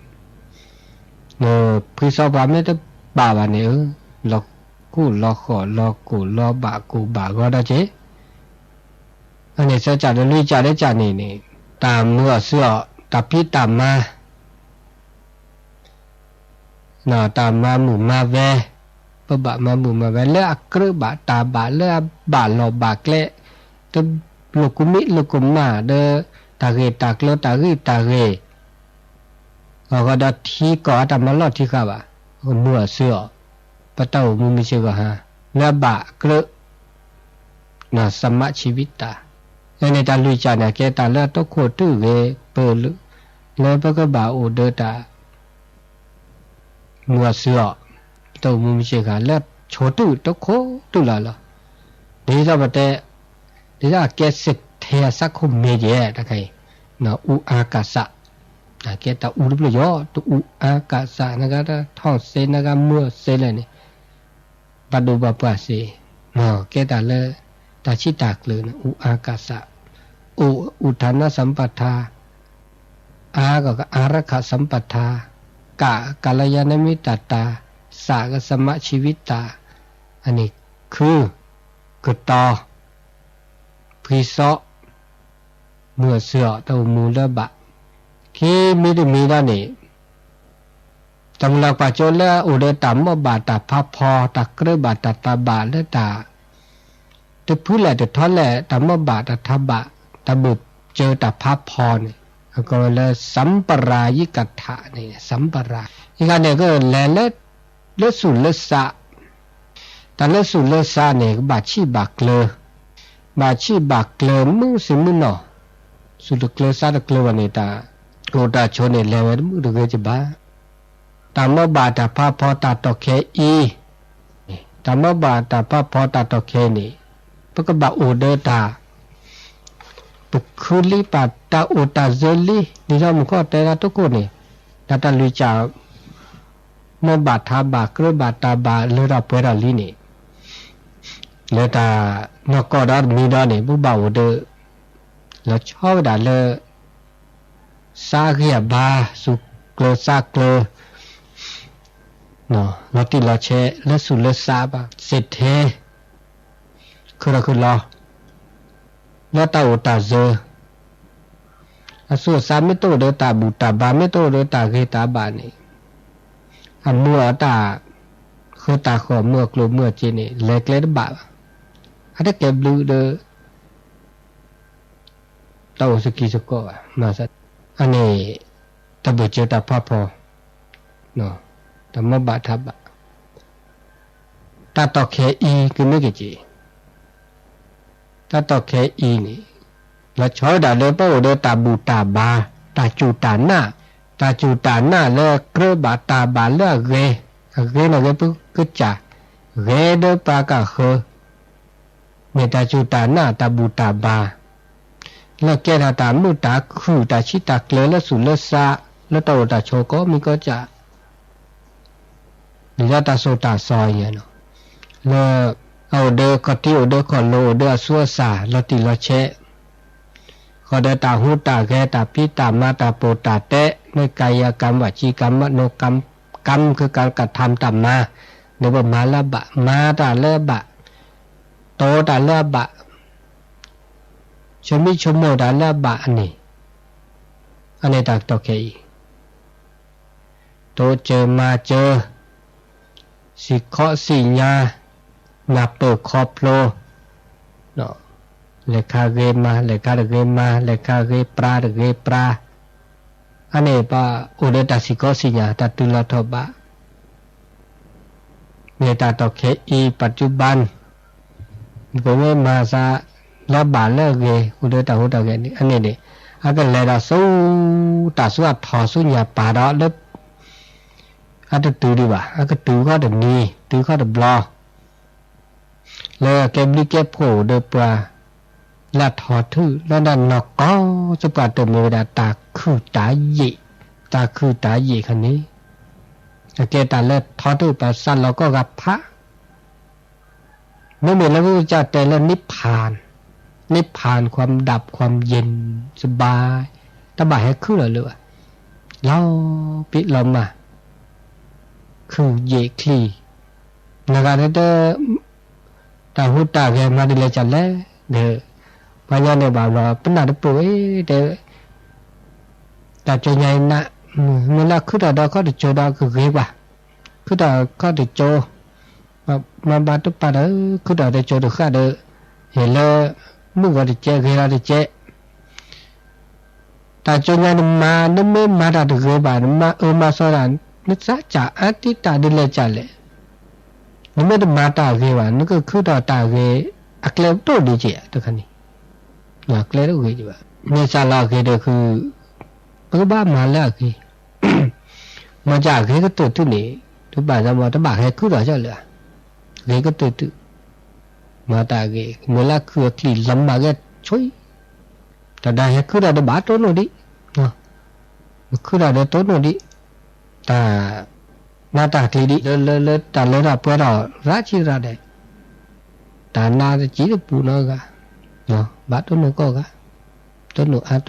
ထံး, ဖှံစီပှၤမ့ၢ်တဘၣ်ဘၣ်န့ၣ် လီၤဃူလီၤဃီၣ် လီၤကိၢ်လီၤဘၣ်ကိၢ်ဘၣ်ဂီၤဒီးက့ၤ, အန့ၣ်စၢကၢ်ဒီးလွံၢ်ကၢ်လၢကၢ်န့ၣ်န့ၣ် တၢ်မုာ်အီၣ်ဆူအီၣ် တၢ်ဖံးတၢ်မၤ တၢ်မၤမုာ်မၤဝဲ, ပဘၣ်မၤမုာ်မၤဝဲ လၢအကြၢးဘၣ်တၢ်ဘၣ် လၢအဘၣ်လီၢ်ဘၣ်ကျဲ, တလိာ်ကမံလိာ်ကမၣ်ဒီး တၢ်ဂ့ၢ်တၢ်ကျိၤတၢ်ဂံၢ်တၢ်ဂ့ၢ်, အဃိဒီးထံကီၢ်အတၢ်မၤလီၢ်ထံဃာ်ဘၣ်, မုာ်အီၣ်ဆူအီၣ်, ပတၢ်အိၣ်မူမုၢ်ဆ့ၣ်ဂီၤဟါ, လၢအဘၣ်အကြၢး စမံးဆံဝံတၢ်, လၢန့ၣ်တၢ်လွံၢ်ကၢ်န့ၣ် ကဲတၢ်လၢအတိခိၣ်တုၢ်ဂ့ၤပၢၢ်လၢ လၢပကဘၣ်အိၣ်ဒီးတၢ် မုာ်အီၣ်ဆူအီၣ်, ပတၢ်အိၣ်မူမုၢ်ဆ့ၣ်ဂီၤဟါ လၢဆိတိၢ်တခိၣ်တုၢ်လီၤလီၤ, ဒ်သိးပတဲ, ဒ်သိးအကဲစ့ၢ်ထဲအစးခိၣ်မ့ၢ်ကဲတခါအံၤ, အူအါကစး, ကဲတၢ်အူတဖျၢၣ်ယီၤ တအူအါကစး နဂၤတၢ်ထီၣ်စ့ နဂၤမုာ်အီၣ်စ့လဲၣ်န့ၣ် ဘၣ်ဒိဘၣ်ပှၢ်စ့, ကဲတၢ်လၢ တၢ်ဆံးတၢ်ကျၢၤန့ၣ် အူအါကစး, အိၣ် ဥၣ်ထၣ်နသံပထၣ်, အါက အာရက္ခသံပထၣ်, က ကလျာဏမိတ်တတၢ်, စ က စမံးဆံဝံတၢ်, အန့ၣ် ခု, ကတီၤ, ဖှံစီ, မုာ်အီၣ်ဆူအီၣ် တၢ်အိၣ်မူလၢဘၣ်, ခံမံၤတမံၤဒီးန့ၣ် တၢ်မုၢ်လၢ်ကွၢ်စိလၢအအိၣ်ဒီးတၢ်မိၣ်ဘၣ်တၢ်ဖးဖီ တၢ်ကြၢးဘၣ်တၢ်တၢ်ဘၣ်လၢတၢ် တဖုလဲၣ်တထီလဲၣ် တၢ်မိၣ်ဘၣ်တၢ်တၢ်ဘၣ် တၢ်ဘၢၣ်စၢၤတၢ်ဖးဖီန့ၣ် အကိးဝဲလၢ သံပရာယိကထၣ်န့ၣ် သံပရာ, အဂၤန့ၣ်ကလဲၤလၢ လၢသူၣ်လၢသး, တၢ်လၢသူၣ်လၢသးန့ၣ် ကဘၣ်ဆံးဘၣ်ကျၢၤ, ဘၣ်ဆံးဘၣ်ကျၢၤမုၢ်ဆ့ၣ်မုၢ်နီၤ, သူၣ်တကျၢၤသးတကျၢၤဘၣ်န့ၣ် တၢ်အိၣ်တၢ်ဆိးန့ၣ် လဲၤဝဲတမုာ်တဂ့ၤကဘၣ်. တၢ်မီၢ်ဘၣ်တၢ်ဖးဖီတၢ်တီၢ်ခဲအံၤ, တၢ်မီၢ်ဘၣ်တၢ်ဖးဖီတၢ်တီၢ်ခဲအံၤန့ၣ် ပကဘၣ်အိၣ်ဒီးတၢ် ပခုလံပာ်တၢ်အိၣ်တၢ်စၢၤလံ ဒ်သိးမူခိၣ်တဲဒၣ်တခိၣ်န့ၣ်, တၢ်တၢ်လွံၢ်ကၢ် မီၢ်ဘၣ်ထးဘၣ် ကြၢးဘၣ်တၢ်ဘၣ်လၢတၢ်ပှဲၤထီၣ်လံန့ၣ်, လၢတၢ်နီၢ်ကီၢ်ဒီးတမံၤဒီးန့ၣ် ပဘၣ်အိၣ်ဒီး လီၤဆီဝဲဒၣ်လၢ သးဂ့ၤအဘါ သူၣ်ကျၢၤသးကျၢၤ လီၤတံၢ်လီၤဆဲးလၢသူၣ်လၢသးဘၣ် စ့ၢ်ထဲ ခုၣ်ထီၣ်ခုၣ်လီၤ လၢတၢ်အိၣ်တၢ်စၢၤ, အသူၣ်အသးမ့ၢ်တအိၣ်ဒီးတၢ်ဘူၣ်တၢ်ဘါ မ့ၢ်တအိၣ်ဒီးတၢ်ဂ့ၤတၢ်ဘၣ်န့ၣ်, အမူအတၢ်ဃၢတၢ်ဃီၣ် မူအကျိၣ်မူအစ့န့ၣ် လဲၤကျဲတဘၣ်ဘၣ်. အတကဲဘျုးဒီး တၢ်အိၣ်သကံၢ်သကိးဘၣ်. အန့ၣ် တၢ်ဘၢၣ်စၢၤတၢ်ဖးဖီ, တၢ်မီၢ်ဘၣ်ထးဘၣ်, တၢ်တီၢ်ခဲအံၤကမ့ၢ်ကက့ၤ တၢ်တီၢ်ခဲအံၤန့ၣ် လီၤဆီဒၣ်လၢပအိၣ်ဒီးတၢ်ဘူၣ်တၢ်ဘါ, တၢ်စူၢ်တၢ်နာ်, တၢ်စူၢ်တၢ်နာ်လၢကြၢးဘၣ်တၢ်ဘၣ်လၢအဂ့ၤ, အဂ့ၤန့ၣ်ဂ့ၤပကစၢ်, ဂ့ၤဒီးပှၤကဃၢၤ, မ့ၢ်တၢ်စူၢ်တၢ်နာ်တၢ်ဘူၣ်တၢ်ဘါ လၢကဲထီၣ်တၢ်မုာ်တၢ်ခုၣ် တၢ်ဆံးတၢ်ကျၢၤလၢသူၣ်လၢသး လၢတၢ်အိၣ်တၢ်ဆိးကိးမံၤကိးကၢ် ဒ်သိးတၢ်သိၣ်တၢ်သီအံၤ, လၢအအိၣ်ဒီးခီၣ်ထံး အိၣ်ဒီးခီၣ်လိၤ အိၣ်ဒီးအသူအသၣ် လီၤတံၢ်လီၤဆဲး, ဃီဒီးတၢ်ဟူးတၢ်ဂဲၤ တၢ်ဖံးတၢ်မၤ တၢ်ပိာ်တၢ်တဲ မ့ၢ်ကၤယၤကၤမၤ ဝးစံကၤမၤ နိကၤကၤ ကကၤကထါတၢ်မၤ, ဒီးပမၤလၢအဘၣ် မၤတၢ်လၢအဘၣ်, တီတၢ်လၢအဘၣ်, ဆိမိၣ်ဆိကမိၣ်တၢ်လၢအဘၣ်အန့ၣ်, အန့ၣ်တၢ်ကတီၢ်ခဲအံၤ တိစၢၤမၤစၢၤ, စံၣ်ခီစံၣ်ညါ, နၢ်ပၢၢ်ခီဖျိ, လဲၤခါဂ့ၤမၤ လဲၤခါတဂ့ၤမၤ လဲၤခါဂ့ၤပြါတဂ့ၤပြါ, အန့ၣ်ပအိၣ်ဒီးတၢ်စံၣ်ခီစံၣ်ညါ တၢ်တုၤလီၤထီၣ်ဘး မ့ၢ်တၢ်တီၢ်ခဲအံၤ ပတုဘၣ် ပမ့ၢ်မၤသးလၢအဘၣ်လၢအဂ့ၤ အိၣ်ဒီးတၢ်ဟူးတၢ်ဂဲၤန့ၣ် အန့ၣ်န့ၣ် အကလဲၤဒီးဆူ တၢ်ဆူအထီၣ်ဆူညါပၢ်ဒီးလၢ အတတုၤဒံးဘၣ် အကတုၤခီၣ်တနံၤ တုၤခီၣ်တဘျီ လၢအကဲဘျုးကဲဖှိၣ်ဒီးပှၤ လၢအထီၣ်ထု လၢတၢ်နီၢ်ကီၢ် စပှၤတၢၢ်မ့ၢ်ဝဲဒၣ်တၢ်ခုၣ်တၢ်ယံာ် တၢ်ခုၣ်တၢ်ယံာ်ခါန့ၣ် အကဲတၢ်လၢထီထု ပှၤသးလီၤကီၢ်ဂၤဖး မ့မ့ၢ်လၢပကစၢ်တဲလၢ နိဗ္ဗာန် ความดับ ความเย็นสบาย တဘၣ်ဟဲခုၣ်လီၤလၢၤဘၣ် လီၤပံးလီၤမၢ် ခုၣ်ယံာ်ချံ နဂၤဒဲး တၢ်ဟူးတၢ်ဂဲၤမၤဒ်လဲၣ်ကလဲၣ် ဒီး ပှၤညီန့ၣ်ဘၣ်ဘျီ ပနၢ်တပၢၢ်အံၤ တဲ တၢ်ကၠိညါအံၤနး မ့ၢ်လၢခုၣ်ထီၣ်ဒီးခီၣ်တကၠိဒီးကဂ့ၤပှၤ ခုၣ်ထီၣ်ခီၣ်တကၠိ မၤဘၣ်တပာ်ဒီး ခုၣ်ထီၣ်တကၠိတဃၣ်ဒီး ဟ့ၣ်လၢ မုၢ်ဂီၤတကဲး ဂ့ၤလီၤတကဲး တၢ်ကၠိညါနမၤ နမ့ၢ်မၤတၢ်တဂ့ၤဘၣ် နမၤအၢမၤသီတၢ် နသးစၢ်အါတံၢ်တၢ်ဒ်လဲၣ်ကလဲၣ် နမ့ၢ်တမၤတၢ်ဂ့ၤဘၣ် နကခုၣ်ထီၣ်တၢ်ဂ့ၤ အကျဲတအိၣ်ဒံးက့ၤ တခါန့ၣ် အကျဲတအိၣ်ဂ့ၤက့ၤဘၣ် မ့ၢ်စးလီၤအဂ့ၤဒီးခု ပကဘၣ်မၤလၢအဂ့ၤ မ့ၢ်စးအဂ့ၤကတၢၢ်တုၤန့ၣ် တဘၣ်သးမ့ၢ်တဘၣ်ဟဲခုၣ်ထီၣ်ကၠီလၢၤ ဂ့ၤကတၢၢ်တုၤ မၤတၢ်ဂ့ၤ မ့ၢ်လၢခုၣ်အချံလီၤမၢ်ဂဲၤဆွံ တၢ်ဒၣ်ဟဲခုၣ်ထီၣ်ဒီးဘၣ်တိၢ်နီၣ်ဒံး မ့ၢ်ခုၣ်ထီၣ်ဒီးတိၢ်နီၣ်ဒံး တၢ် နးတၢ်ချံဒံး လၢလၢလၢတၢ်လၢတၢ်ပှဲၤထီၣ်ရၣ်ဆံးရၣ်ဒဲး တၢ်နးတစံးတပူၤနီတဂၤ ဘၣ်တိၢ်နီၣ်ကိးဂၤ တိၢ်နီၣ်အါ တိၢ်နီၣ်ကၠါ တိၢ်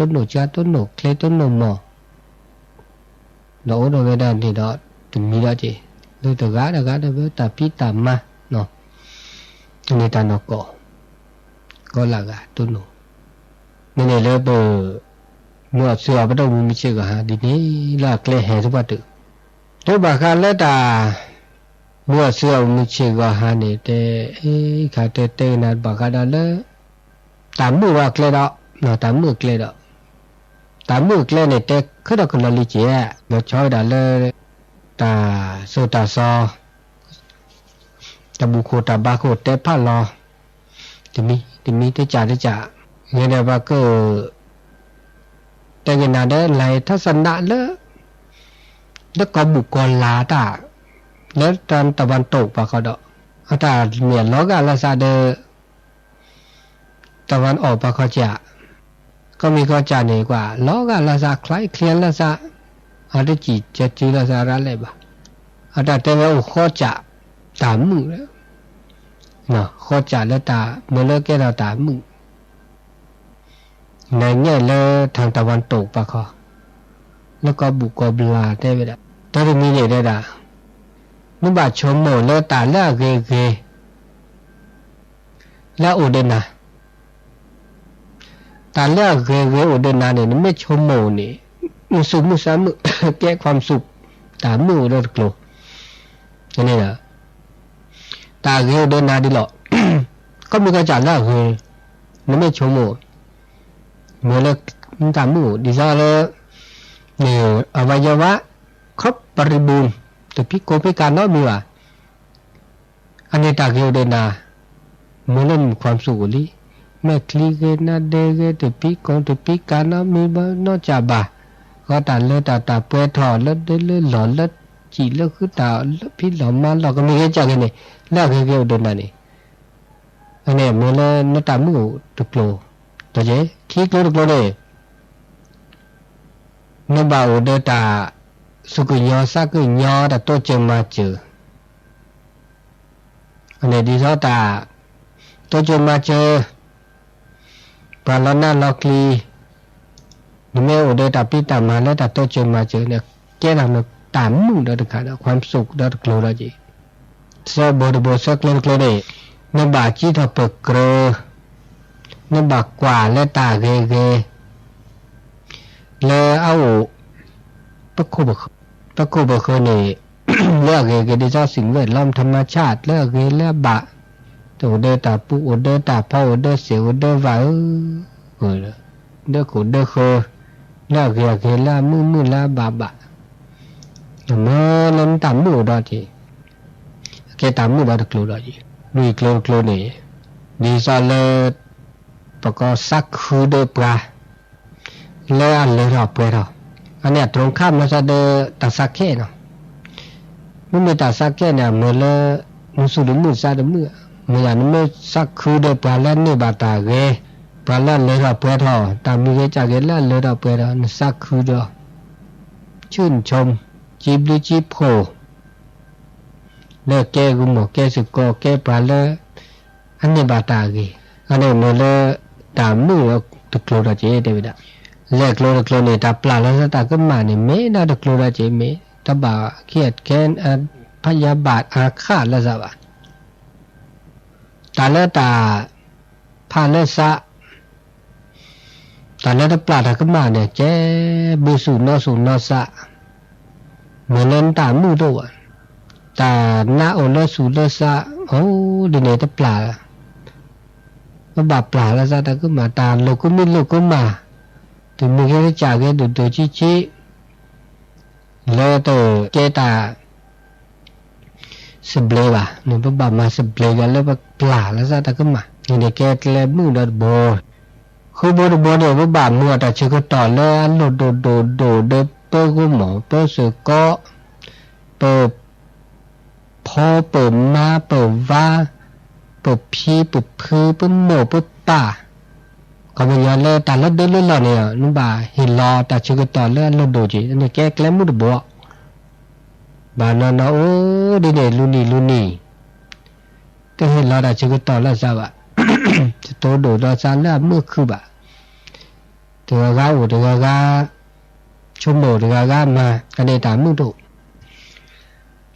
နီၣ်ချ့ တိၢ်နီၣ်မီၢ် ဒီးအိၣ်ဒီးဝဲဒၣ်န့ၣ်ဒီး တမံၤဒီးက့ၤ လၢတဂၤတဂၤဒီးဝဲတၢ်ဖံးတၢ်မၤ န့ၣ်တၢ်နီၢ်ကီၢ် ကီလၢဂၤတိၢ်နီၣ် မ့ၢ်န့ၣ်လၢပ မုၢ်အီၣ်သုးအီၣ်ပဒိၣ်မုၢ်မုၢ်ဆ့ၣ်ဂီၤဟါဒ်န့ၣ် လၢအကျဲဟဲသပှၢ်တုၤ တဲဘၣ်ဃးလၢတၢ် မုၢ်အီၣ်သုးအီၣ်မုၢ်မုၢ်ဆ့ၣ်ဂီၤဟါန့ၣ် တဲ အံၤခါတဲတဲကနၣ် ဘၣ်ဃးဒီးလၢ တၢ်မုၣ်ဝဲအကျဲဒီး တၢ်မုၣ်အကျဲဒီး တၢ်မုၣ်အကျဲန့ၣ် တဲခဲဒီးကလီၤလံက့ၤ လီၤဆီဝဲဒၣ်လၢ တၢ်သိၣ်တၢ်သီ တၢ်ဘူၣ်ခိၣ်တၢ်ဘါခိၣ်တဲဖးလီၤ, တမံၤတမံၤတကးတကး, ယဲဒၣ်ပှၤက တဲက့ၤနၤဒီး လၢထါစနးလၢ လၢကီၢ်ဘူၣ်ကီၢ်လၤတၢ်, လၢတၢ်တဝၣ်တိာ်ပှၤခီဒီး, အတၢ်မ့ၢ်အလီၤဂာ်လၢသးဒီး တၢ်ဝၣ်အီၣ်ပှၤခီကး, ကီၢ်မံၤကီၢ်ကးန့ၣ် ကွၢ်လီၤဂာ်လၢသး ချါချ့လၢသး, အတစံၣ်ကဲစုလၢသးရၤလဲၣ်ဘၣ်, အတၢ်တဲဝဲအိၣ်ဃီကး, တၢ်မုာ်လၢ ဃီကးလၢတၢ်မုာ်လၢကဲထီၣ်တၢ်မုာ် နညဲၣ်လၢထၣ်တၢ်ဝၣ်တိာ်ပှၤခီ, လၢကီၢ်ဘူၣ်ကီၢ်ဘျၣ်တဲဝဲဒၣ်, တၢ်တမံၤန့ၣ်တဲဒၣ်, နဘၣ်ဆိကမိၣ်လၢတၢ်လၢအဂ့ၤဂ့ၤ လၢအအိၣ်ဒီးနၤ, တၢ်လၢအဂ့ၤဂ့ၤအိၣ်ဒီးနၤန့ၣ် နမ့ၢ်ဆိကမိၣ်န့ၣ်, နသူၣ်မုာ်သးမုာ်, ကဲ ความสุข, တၢ်မုာ်အိၣ်ဒီးတကျိၤ, န့ၣ် တၢ်အဂ့ၤအိၣ်ဒီးနၤဒ်လီၤ, ကီၢ်မံၤကီၢ်ကးလၢအဂ့ၤ, နမ့ၢ်ဆိကမိၣ်, မ့ၢ်လၢနတၢ်မုာ်အိၣ် ဒ်သိးလၢ န့ၣ် အဝဲယဲဝဲ ครบบริบูรณ์, တဖံးကိၢ်ဖံးကၤနီတမံၤဘၣ်, အန့ၣ်တၢ်ဂ့ၤအိၣ်ဒီးနၤ, မ့ၢ်လၢန ความสุข အိၣ်လံ, မဲာ်ချံဂ့ၤ နါဒ့ဂ့ၤ တဖံးကိၢ်တဖံးကၤနီတမံၤဘၣ် နီတကးဘၣ်, ဃီတၢ်လၢတၢ်တၢ်ပှဲၤထီၣ်လၢဒၢလၢလီၢ်လၢစံၣ်လၢဃုတၢ်လၢဖံးလီၢ်မၤလီၢ် ကမ့ၢ်ဂ့ၤကးဂ့ၤန့ၣ်, လၢအဂ့ၤဂ့ၤအိၣ်ဒီးနၤန့ၣ်, အန့ၣ်မ့ၢ်လၢနတၢ်မုာ်အိၣ်တကျိၤ, ဒီး ခံကျိၤတကျိၤန့ၣ် နဘၣ်အိၣ်ဒီးတၢ် သူၣ်ကညီၤသးကညီၤ တၢ်တိစၢၤမၤစၢၤ, အန့ၣ်ဒ်သိးတၢ် တိစၢၤမၤစၢၤ ပှၤလီၤနၢ်လီၤကျံၤ, နမ့ၢ်အိၣ်ဒီးတၢ်ဖံးတၢ်မၤလၢတၢ်တိစၢၤမၤစၢၤန့ၣ် ကဲထီၣ်နတၢ်မုာ်ဒီးတခါဒီး ความสุข ဒီးတကျိၤဒီးက့ၤ, သၢဘိတဘိ သၢကျိၤတကျိၤန့ၣ်, နဘၣ်စံးထီၣ်ပၢၢ်ကြၢး, နဘၣ်ကွၢ်လၢတၢ်ဂ့ၤဂ့ၤ လၢအအိၣ် ပခိၣ်ပဃၢၤ, ပခိၣ်ပဃၢၤန့ၣ် လၢအဂ့ၤဂ့ၤဒ်သိး สิ่งแวดล้อม ธรรมชาติ လၢအဂ့ၤလၢအဘၣ်, တအိၣ်ဒီးတၢ်ပူၤ အိၣ်ဒီးတၢ်ဖီ အိၣ်ဒီးစဲး အိၣ်ဒီးဝၣ်ဧၢ, ဒီးခိၣ်ဒီးဃၢၤ, လၢအဂ့ၤအဂ့ၤ လၢအမုာ်မုာ် လၢအဘၣ်ဘၣ်, မ့ၢ်လၢနတၢ်မုာ်အိၣ်ဒီးက့ၤ, ကဲတၢ်မုာ်ဒီးတကျိၤဒီးက့ၤ, လွံၢ်ကျိၤတကျိၤန့ၣ်, ဒ်သိးလၢ ပကသးခုဒီးပှၤ လၢအလၢထီၣ်ပှဲၤထီၣ်, အန့ၣ် အတြီခၣ်မၤသးဒီးတၢ်သးခဲနီၤ, မ့မ့ၢ်တၢ်သးခဲန့ၣ် အမ့ၢ်လၢ နသူၣ်တမုာ်သးတမုာ်, မ့ၢ်ယၤနမ့ၢ်သးခုဒီးပှၤလၢအန့ၢ်ဘၣ်တၢ်ဂ့ၤ, ပှၤလၢအလၢထီၣ်ပှဲၤထီၣ်, တၢ်မံၤဂ့ၤကၢ်ဂ့ၤလၢအလၢထီၣ်ပှဲၤထီၣ် နသးခုဒီး, ဆူၣ်နဆိမ်, စံးဘျုးစံးဖှိၣ် လၢကဲဂုာ်မီၢ်ကဲသုးကီၢ် ကဲပှၤလၢ အန့ၢ်ဘၣ်တၢ်ဂ့ၤ, အန့ၣ်မ့ၢ်လၢ တၢ်မုာ်ဒီးတကျိၤဒီးက့ၤ တဲဝဲဒၣ်, လဲၤကျိၤတကျိၤန့ၣ် တၢ်ပျၢ်လီၤသးတၢ်ကမၣ်န့ၣ် မ့ၢ်ဒၣ်တကျိၤဒီးက့ၤ မ့ၢ်တဘၣ် เครียดแค้น พยาบาทอาฆาต လၢသးဘၣ်, တၢ်လၢတၢ် ဖးလၢသး တၢ်လၢတပျၢ်တၢ်ကမၣ်န့ၣ် ကဲဘုသူၣ်နီသူၣ်နီသး, မ့ၢ်လၢနတၢ်မုာ်တအိၣ်ဘၣ်, တၢ်နးအိၣ်လၢသူၣ်လၢသး, အိၣ်ဒ်န့ၣ်တပျၢ်, ပဘၣ်ပျၢ်လၢသးတၢ်ကမၣ် တၢ်လိာ်ကမံလိာ်ကမၣ်, တမံၤဂ့ၤတကးဂ့ၤ ဒိၣ်ဒိၣ်ဆံးဆံး လၢတကဲတၢ် သဘျ့ဘၣ်န့ၣ် ပဘၣ်မၤသဘျ့က့ၤလၢပပျၢ်လၢသးတၢ်ကမၣ်န့ၣ် ကဲကျဲမုာ်ဒီးတဘိ, ဃုဘိတဘိန့ၣ် ပဘၣ်မၤအီၣ်တၢ်ဆၢကတီၢ်လၢအလိၣ်ဒိၣ်ဒိၣ်ဒိၣ်ဒီးပဂိၢ်မီၢ် ပသုးကီး, ပ ဖီ ပမါ ပဝါ, ပဖံ ပဖု ပမိၢ်ပပၢ်, ခီပညီလၢတၢ်လၢဒၢလၢလီၢ်န့ၣ် နဘၣ်ဟ့ၣ်လီၤတၢ်ဆၢကတီၢ်လၢအလိၣ်ဒိၣ်က့ၤ န့ၣ်ကဲကျဲမုာ်တဘိ, ဘၣ်နီၢ်နီၢ်အိၣ်ဒ်န့ၣ် လူၤနံၤလူၤနံၤ တဟ့ၣ်လီၤတၢ်ဆၢကတီၢ်လၢသးဘၣ်, တတိဒိၣ်ဒီးသးလၢအမုာ်ခုၣ်ဘၣ်, တဂၤဂၤအိၣ်တဂၤဂၤ, ဆိကမိၣ်တဂၤဂၤမၤ, အန့ၣ်တၢ်မုာ်တအိၣ်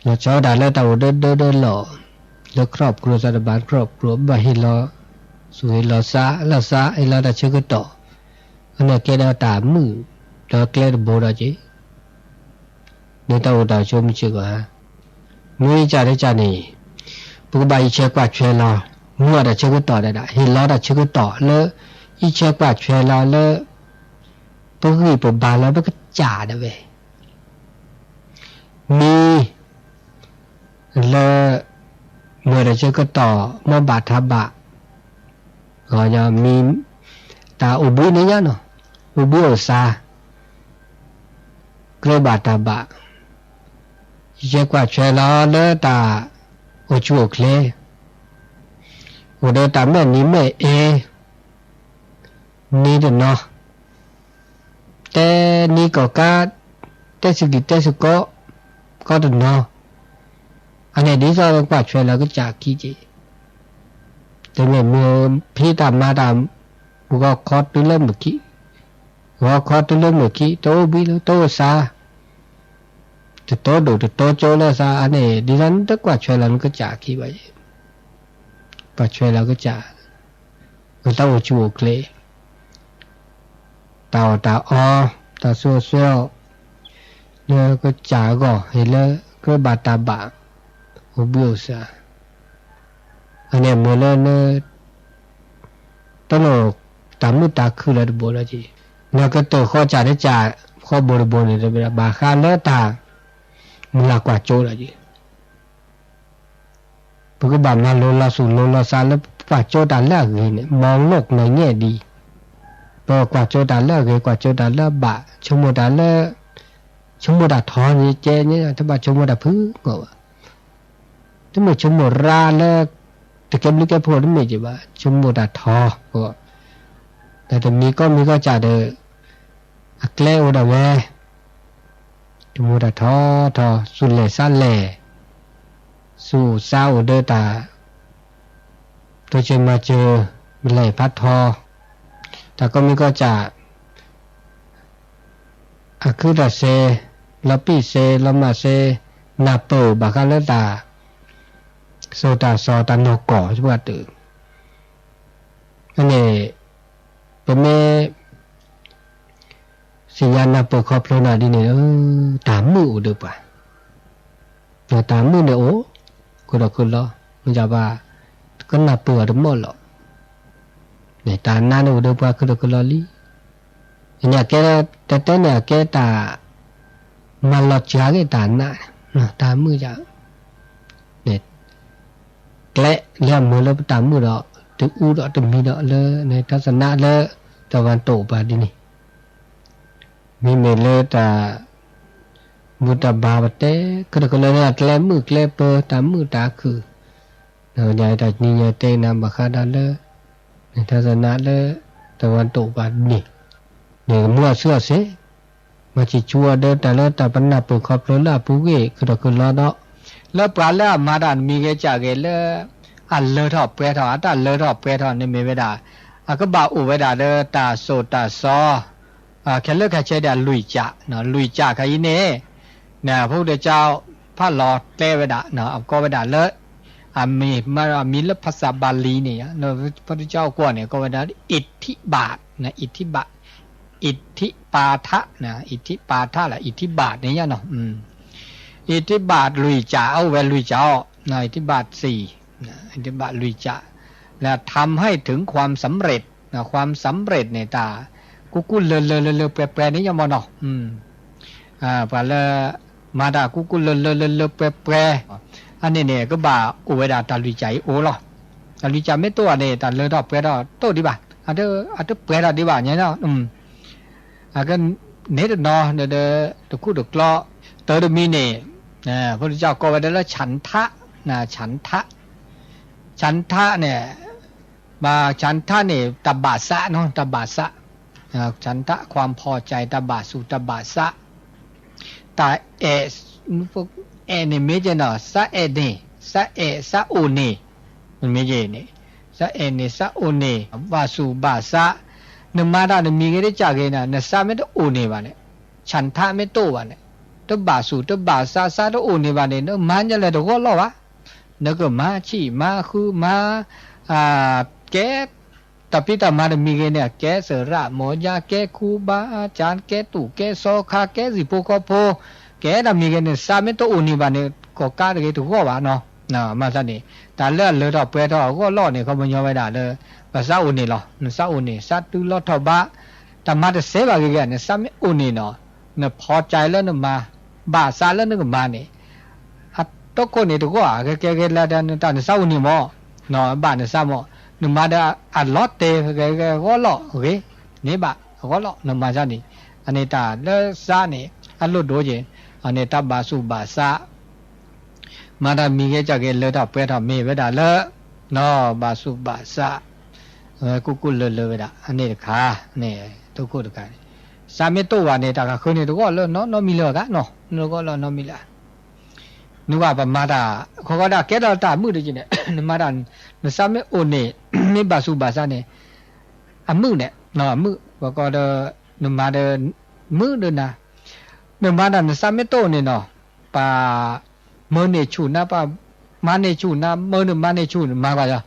လီၤဆီဒၣ်တၢ်လၢတၢ်အိၣ်ဒၢဒၢဒၢလီၢ်, လၢ ครอบครัว သတးတဘၣ် ครอบครัว ဘၣ်ဟ့ၣ်လီၤ, သူၣ်ဟ့ၣ်လီၤသးလၢသး ဟ့ၣ်လီၤတၢ်ဆၢကတီၢ်, အန့ၣ်ကဲဒီးတၢ်မုာ်, ဒီးကျဲတဘိဒီးက့ၤ, လၢတၢ်အိၣ်တၢ်ဆိးမုၢ်စ့ၢ်ကီးဧါ, မ့ၢ်ကၢ်တကၢ်န့ၣ်, ပကဘၣ်အံးဆဲးကွၢ်ဆဲးလီၤ, မုာ်အီၣ်တၢ်ဆၢကတီၢ်ဒၣ်ဒၣ် ဟ့ၣ်လီၤတၢ်ဆၢကတီၢ်လၢ, အံးဆဲးကွၢ်ဆဲးလီၤလၢ ပဂံၢ်ပဘါလၢပကစၢ်ဒၣ်ဝဲ, မ့ၢ်လၢ မုာ် ဆၢကတီၢ်မ့ၢ်ဘၣ်တၢ်ဘၣ်, မံၤတၢ်အိၣ်ဘှံးန့ၣ်ညါနီၤ, အိၣ်ဘှံးအိၣ်သါ, ကြၢးဘၣ်တၢ်ဘၣ်, ယကွၢ်ထွဲလီၤလၢတၢ်အိၣ်ဆူၣ်အိၣ်ချ့, အိၣ်ဒီးတၢ်မဲာ်နံၤမဲာ်အ့ နံၤတနီၤ, တဲနံၤကီၢ်ကါ, တဲဆူၣ်ကံၢ်တဲဆူၣ်ကီၢ်, ကီၢ်တနီၤ, အန့ၣ်ဒ်သိးကွၢ်ထွဲလီၤကစၢ်ခံက့ၤ, တမ့ၢ်မ့ၢ်ဖံးတၢ်မၤတၢ်, ဂီၤခီတုၤလၢမုၢ်ခံ, ဂီၤခီတုၤလၢမုၢ်ခံ တအိၣ်ဘှံးလၢတအိၣ်သါ, တတိဒိၣ်တတိကၠိလၢသါအန့ၣ် ဒ်သိးနတကွၢ်ထွဲလီၤနကစၢ်ခံဘၣ်ယဲ, ကွၢ်ထွဲလီၤကစၢ် အတၢ်အိၣ်ဆူၣ်အိၣ်ချ့, တၢ်အီၣ်တၢ်အီ, တၢ်ဆိၣ်အီၤဆွဲအီၤ, လၢကစၢ်အဂီၢ် ဟ့ၣ်လၢကြၢးဘၣ်တၢ်ဘၣ်, အိၣ်ဘှံးအိၣ်သါ, အန့ၣ်မ့ၢ်လၢ တလိၣ်တၢ်မုာ်တၢ်ခုၣ်လၢတဘိလီၤက့ၤ, နကတၢၢ်ဃီစၢ်တစၢ် ဃီဘိတဘိန့ၣ် တဘၣ်ဃးလၢတၢ် မုၢ်လၢ်ကွၢ်ကၠိလီၤက့ၤ, ပကဘၣ်မၤလိလီၤသူၣ်လိၤလီၤသးလၢပကွၢ်ကၠိတၢ်လၢအဂ့ၤန့ၣ် မီလိကနီၢ်ညဲၣ်ဒံး, ပကွၢ်ကၠိတၢ်လၢအဂ့ၤ ကွၢ်ကၠိတၢ်လၢအဘၣ် ဆိကမိၣ်တၢ်လၢ ဆိကမိၣ်တၢ်ထီန့ၣ်ကဲန့ၣ် တဘၣ်ဆိကမိၣ်တၢ်ဖုးဂီၢ်ဘၣ်, တမ့ၢ်ဆိကမိၣ်ရါလၢ တကဲဘျုးကဲဖှိၣ်တမ့ၢ်က့ၤဘၣ် ဆိကမိၣ်တၢ်ထီဂီၢ်, ဒီးတမံၤကီမံၤကီစၢ်ဒီး အကျဲအိၣ်ဒၣ်ဝဲ, ဆိကမိၣ်တၢ်ထီထီ သူၣ်လဲၢ်သးလဲၢ်, သူၣ်အိၣ်သးအိၣ်ဒီးတၢ် တိစၢၤမၤစၢၤ မလဲၤဖးထီ, တၢ်ကီမံၤကီစၢ် အခုတၢ်စ့, လီၤပံာ်စ့ လီၤမၢ်စ့, နၢ်ပၢၢ်ဘၣ်ဃးလၢတၢ် စိၢ်တၢ်စီၤတၢ်နီၢ်ကီၢ် ပှၤတုၤ, အန့ၣ် ပမ့ၢ် သ့ၣ်ညါနၢ်ပၢၢ်ခီဖျိနၤဒ်န့ၣ်ဒီး တၢ်မုာ်အိၣ်ဒီးပှၤ, တၢ်မုာ်န့ၣ်အိၣ် ခုဒီးခုလီၤ, မ့ၢ်ဘၣ် ကနၢ်ပၢၢ်အီၤတမီၢ်လီၤ, တၢ်နါန့ၣ်အိၣ်ဒီးပှၤခုဒီးခုလီၤလံ, န့ၣ်အကဲ တဲတဲန့ၣ်အကဲတၢ် မၤလီၤစှၤက့ၤတၢ်နါ, တၢ်မုာ်ယၤ ကျဲလၢအမုာ်လၢပတၢ်မုာ်ဒီး တအူဒီးတမံၤဒီးလၢ နထါစနးလၢ တဝၣ်တိာ်ပှၤဒ်န့ၣ်, မ့မ့ၢ်လၢတၢ် ဘူၣ်တၢ်ဘါပတဲ ကတၢၢ်ကလၢာ်လၢအကျဲမုာ်ကျဲပၢၤ တၢ်မုာ်တၢ်ခုၣ်, ဒီးတၢ်တနံၤညါတဲနၤဘၣ်ဃးဒီးလၢ နထါစနးလၢ တဝၣ်တိာ်ပှၤဒ်န့ၣ်, န့ၣ်မုာ်အီၤဆူၣ်အီၤစ့ မၤဆံၣ်ဆူအီၤဒီးတၢ်လၢတၢ်ပနၢ်ပၢၢ်ခီဖျိလၢအပူၤကွံာ် ခုဒီးခုလီၤဒီး လၢပှၤလၢအမၤတၢ်တမံၤဂ့ၤစၢ်ဂ့ၤလၢ အလၢထီၣ်ပှဲၤထီၣ် အတၢ်လၢထီၣ်ပှဲၤထီၣ်န့ၣ်မ့ၢ်ဝဲဒၣ် အကဘၣ်အိၣ်ဝဲဒၣ်လၢတၢ်စိၢ်တၢ်စီ ခဲလၢာ်ခဲဆ့ဒီးလွံၢ်ကၠး, လွံၢ်ကၠးခါအံၤန့ၣ် ဖုဒကၠီဖးလီၤတဲဝဲဒၣ် အကီဝဲဒၣ်လၢ အမံၤ အမံၤလၢဖဆးဘၤလံန့ၣ် ဖုဒကၠီအကွီၢ်န့ၣ် ကီဝဲဒၣ် အံၤထံၣ်ဘၣ် အံၤထံၣ်ဘၣ် အံၤထံၣ်ပၤထး အံၤထံၣ်ပၤထးလၢအံၤထံၣ်ဘၣ်န့ၣ်ညါနီၤ, အံၤထံၣ်ဘၣ်လွံၢ်ကၠး အိၣ်ဝဲလွံၢ်ကၠးအီၤ အံၤထံၣ်ဘၣ်စံး အံၤထံၣ်ဘၣ်လွံၢ်ကၠး လၢ ทำให้ถึงความสำเร็จ ความสำเร็จ န့ၣ် တၢ်ကူၣ်ကူၣ်လၢလၢလၢလၢပှဲၤပှဲၤန့ၣ်ညါမ့ၢ်နီၤ, ပှၤလၢ မၤတၢ်ကူၣ်ကူၣ်လၢလၢလၢလၢပှဲၤပှဲၤ အန့ၣ်န့ၣ် ကဘၣ်အိၣ်ဝဲဒၣ်တၢ်လွံၢ်ကၠးအံၤအိၣ်လီၤ, တၢ်လွံၢ်ကၠးမ့ၢ်တအိၣ်ဘၣ်န့ၣ် တၢ်လၢထီၣ်ပှဲၤထီၣ်တအိၣ်ဒံးဘၣ်, အတပှဲၤထီၣ်ဒံးဘၣ်န့ၣ် အကန့ၣ်တနီၤ တခူၣ်တကျီ တၢ်တမံၤန့ၣ် ဖုဒကၠီကီဝဲဒၣ်လၢ ฉันทะ ฉันทะ ฉันทะ န့ၣ် မ့ၢ် ฉันทะ န့ၣ် တၢ်ဘၣ်သးနီၤ တၢ်ဘၣ်သး ฉันทะ ความพอใจ တၢ်ဘၣ်သူၣ်တၢ်ဘၣ်သး တၢ်အဲၣ် အဲၣ်န့ၣ်မ့ၢ်ကဲနီၤ သးအဲၣ်န့ၣ် သးအဲၣ်သးအိၣ်န့ၣ် မ့ၢ်ကဲန့ၣ် သးအဲၣ်န့ၣ်သးအိၣ်န့ၣ် ဘၣ်သူၣ်ဘၣ်သး နမၤတၢ်တမံၤဂ့ၤတကးဂ့ၤန့ၣ် နသးမ့ၢ်တအိၣ်န့ၢ်ဘၣ်န့ၣ် ฉันทะ မ့ၢ်တအိၣ်ဘၣ်န့ၣ် တဘၣ်သူၣ်တဘၣ်သး သးတအိၣ်န့ၢ်ဘၣ်န့ၣ် နမၤညါလဲၣ်တဂီၢ်လီၢ်ဘၣ် နကမၤဆံၣ်မၤဃုမၤ ကဲ တၢ်ဖံးတၢ်မၤတမံၤဂ့ၤန့ၣ် ကဲသရၣ်မိၢ်ယါ ကဲခူဘါအကၠၢ် ကဲတူၣ်ကဲစီခါ ကဲစံၣ်ဖိဃီဖိ ကဲတၢ်မံၤဂ့ၤန့ၣ် သးမ့ၢ်တအိၣ်န့ၢ်ဘၣ်န့ၣ် ကီၢ်ကါတဂ့ၤတဂီၢ်ဘၣ်နီၤ မၤသးန့ၣ် တၢ်လၢအလၢထီၣ်ပှဲၤထီၣ်အဂီၢ်လီၢ်န့ၣ် ခီပညီဝဲဒၣ်လၢ ပသးအိၣ်န့ၢ်လီၤ နသးအိၣ်န့ၢ် သးတုၤလီၤထီၣ်ဘး တၢ်မၤတသ့ဘၣ်ဂ့ၤဂ့ၤ နသးမ့ၢ်အိၣ်န့ၢ်နီၤ နဖီကၠဲလၢနမၤ ဘၣ်သးလၢနကမၤန့ၣ် အ တိခိၣ်န့ၣ်တဂီၢ်ဧါ, ဂဲကဲဂဲလၢတၢ်နစးအိၣ်န့ၣ်မး, ဘၣ်နစးမး, နမၤဒီးအလီၤတဲာ်ဂဲဂဲဂီၢ်လီၤဂ့ၤ, န့ၣ်ဘၣ်ဂီၢ်လီၤ နမၤစၢ်န့ၣ်, အန့ၣ်တၢ်လၢစးန့ၣ် အလိၣ်ဒိၣ်က့ၤ, အန့ၣ်တၢ်ဘၣ်ဆူးဘၣ်ဆါ မၤတၢ်မံၤဂ့ၤကၢ်ဂ့ၤလၢထီၣ်ပှဲၤထီၣ်မ့ၢ်ဝဲဒၣ်လၢ ဘၣ်ဆူးဘၣ်ဆါ ဝဲကူၣ်ကူၣ်လၢလၢဝဲဒၣ် အန့ၣ်တခါန့ၣ် တိခိၣ်တခါန့ၣ်, စးမ့ၢ်တိၣ်ဘၣ်န့ၣ် တၢ်ကဃုန့ၣ်တဂီၢ်လၢနီၢ်နီၢ်မံၤလၢအဂၤနီၤ, တဂီၢ်လၢနီၢ်မံၤလၢ နကွၢ်ပမၤတၢ် ခီခီဒၣ်ကဲထီၣ်တၢ်မုာ်တက့ၢ်န့ၣ် နမၤတၢ် နစးမ့ၢ်အိၣ်န့ၣ် မ့ၢ်ဘၣ်ဆူးဘၣ်ဆါန့ၣ် အမုာ်န့ၣ် အမုာ် ပကိးဒီး နမၤဒီး မုာ်ဒီးနၤ နမၤတၢ်နစးမ့ၢ်တိၣ်န့ၣ်နီၤ, ပှၤမၢန့ၢ်ဆူၣ်နၤ ပှၤမၤန့ၢ်ဆူၣ်နၤ မၢန့ၢ်မၤန့ၢ်ဆူၣ်နၤ မၤကွၢ်လီ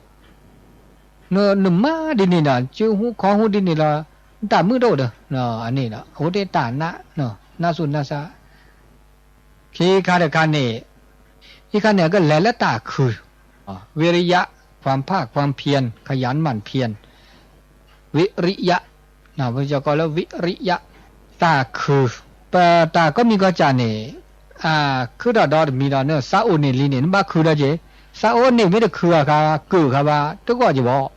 ၤ, နမၤဒ်န့ၣ်နီၤ စုဟူခီဟူဒ်န့ၣ်လီၤ, နတၢ်မုာ်တအိၣ်ဒီး အန့ၣ်ဒီး အဝဲသ့ၣ်တၢ်နး နးဆူၣ်နးဆါ ခံခါတခါန့ၣ်, ခံခါန့ၣ် အကလဲၤလၢတၢ်ခုၣ်, ဝံရံယၣ် ความภาคความเพียร ขยันหมั่นเพียร ဝံရံယၣ်, ပကကိးလၢဝံရံယၣ်, တၢ်ခုၣ်, ပတၢ်ကိးမံၤကီၢ်စဲၣ်န့ၣ်, ခုထီၣ်ဒီတမံၤဒီး နစးအိၣ်န့ၣ်လံန့ၣ် နဘၣ်ခုၣ်ဒီးက့ၤ, စးအိၣ်န့ၣ်မ့ၢ်တခုၣ်အခါ ကုၢ်အခါဘၣ် တဂီၢ်က့ၤဘၣ်,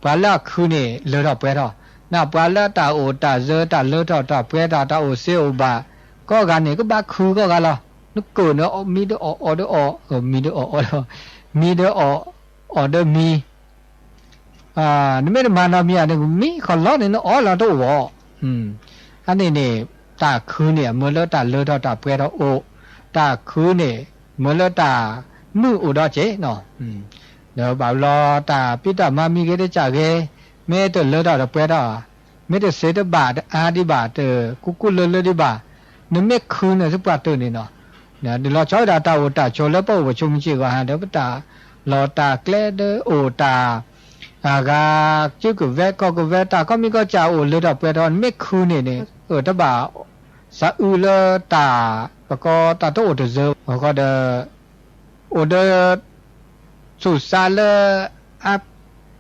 ပှၤလၢအခုၣ်န့ၣ် လၢထီၣ်ပှဲၤထီၣ်, နပှၤလၢတၢ်အိၣ်တၢ်စၢၤ တၢ်လၢထီၣ်တၢ်ပှဲၤထီၣ် တၢ်အိၣ်စ့အိၣ်ဘၣ် ကိးဂၤန့ၣ် ကဘၣ်ခုၣ်ကိးဂၤလီၤ, နကုၢ်န့ၣ် မံဒီးအီၣ် အီၣ်ဒီးအီၣ်, မံဒီးအီၣ်အီၣ်ဒီး, မံဒီးအီၣ် အီၣ်ဒီးမံ နမ့ၢ်တမၤနီတမံၤဧါ နမံခီလီၤန့ၣ် နအီၣ်လီၤတအိၣ်ဘၣ်, အန့ၣ်န့ၣ် တၢ်ခုၣ်န့ၣ် အမၢလၢတၢ်လၢထီၣ်တၢ်ပှဲၤထီၣ်အိၣ်, တၢ်ခုၣ်န့ၣ် မၢလၢတၢ်မုာ်အိၣ်ဒီးက့ၤနီၤ, ဒီးဘၣ်လီၤတၢ်ဖံးတၢ်မၤမံၤဂ့ၤတကးဂ့ၤ, မ့ၢ်တလၢထီၣ်တပှဲၤထီၣ်, မ့ၢ်တစ့တဘၣ်တအါဒံးဘၣ် တကူကူလၢလၢဒံးဘၣ်, နမ့ၢ်ခုၣ်န့ၣ် သပှၢ်တၢၢ်န့ၣ်နီၤ ဒုးလီၤဆီဝဲဒၣ်တၢ်အိၣ်တၢ်ဆိးလၢပအိၣ်ပဆိးမုၢ်စ့ၢ်ကီးဟါဒီး ပတၢ်လီၢ်တၢ်ကျဲဒီးအိၣ်တၢ် အဂၤစုကဝဲၤကီၢ်ကဝဲၤ တၢ်ကိးမံၤကီၢ်စဲၣ်အိၣ်လၢထီၣ်ပှဲၤထီၣ် နမ့ၢ်ခုၣ်န့ၣ်န့ၣ် တဘၣ်စးအုးလၢတၢ် ပကိးတၢ်တအိၣ်တစၢၤ ပကိးဒီး အိၣ်ဒီး ဆူၣ်စးလၢ အ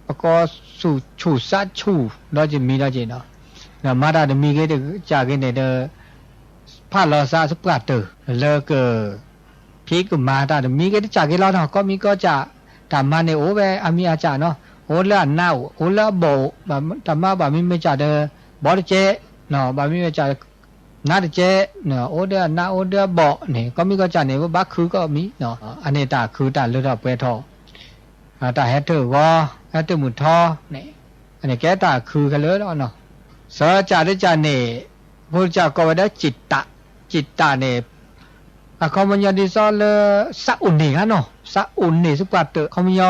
ပကိးဆူၣ်ဆူၣ်စးဆူၣ် ဒီးကမံၤဒီးက့ၤနီၤ, ဒီးမၤတၢ်တမံၤဂ့ၤတကးဂ့ၤန့ၣ်ဒီး ဖးလီၤစးသပှၢ်တၢၢ် လၢက ဖံးကမၤတၢ်တမံၤဂ့ၤတကးဂ့ၤလီၤနီၤ, ကိးမံၤကိးစဲၣ် တၢ်မၤန့ၣ်အိၣ်ဝဲအမံၤအစၢ်နီၤ, အိၣ်လၢအနးအိၣ် အိၣ်လၢအဘီၣ်အိၣ်, တၢ်မၤဘၣ်မံၤမ့ၢ်စၢ်ဒီး ဘီတကဲး, ဘၣ်မံၤမ့ၢ်စၢ် နးတကဲး, အိၣ်ဒီးအနးအိၣ်ဒီးအဘီၣ်န့ၣ် ကိးမံၤကိးစၢ်န့ၣ် ပဘၣ်ခုၣ်ကိးမံၤ, အန့ၣ်တၢ်ခုၣ်တၢ်လၢထီၣ်ပှဲၤထီၣ် တၢ်ဟဲတၢၢ်ဂီၤ ဟဲတၢၢ်မုၢ်ထီန့ၣ်, အန့ၣ်ကဲတၢ်ခုၣ်ခဲလၢာ်လီၤနီၤ, စၢကၢ်တကၢ်န့ၣ် ဖိတကၢ်ကိးဝဲဒၣ် စံးတၢ်, စံးတၢ်န့ၣ် အခီပညီဒ်သိးလၢ စးအိၣ်န့ၣ်ဧါနီၤ, စးအိၣ်န့ၣ်သပှၢ်တၢၢ် အခီပညီ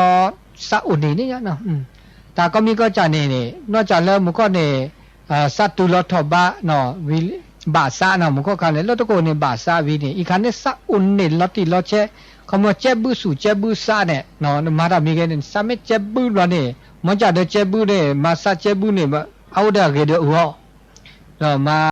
စးအိၣ်န့ၣ်န့ၣ်ဧါနီၤ, တၢ်ကိးမံၤကိးစၢ်န့ၣ်န့ၣ် နီၢ်စၢ်လၢမူခိၣ်န့ၣ် စးတုၤလီၤထီၣ်ဘးနီၤ, ဘၣ်စးနီၤ, မူခိၣ်ခါန့ၣ် လၢတကိးန့ၣ် ဘၣ်စးဝံၤန့ၣ် အံၤခါန့ၣ် စးအိၣ်န့ၣ်လီၤတံၢ်လီၤဆဲး, ခီပညီကဲဘုဆူၣ်ကဲဘုစးန့ၣ် နမၤတၢ်မံၤဂ့ၤန့ၣ် စးမ့ၢ်ကဲဘုဘျီန့ၣ် မ့ၢ်စၢ်ဒီးကဲဘုန့ၣ် မၤစးကဲဘုန့ၣ် အအိၣ်ဒီးအဂ့ၤဒီးအဂီၢ်, ဒီးမၤ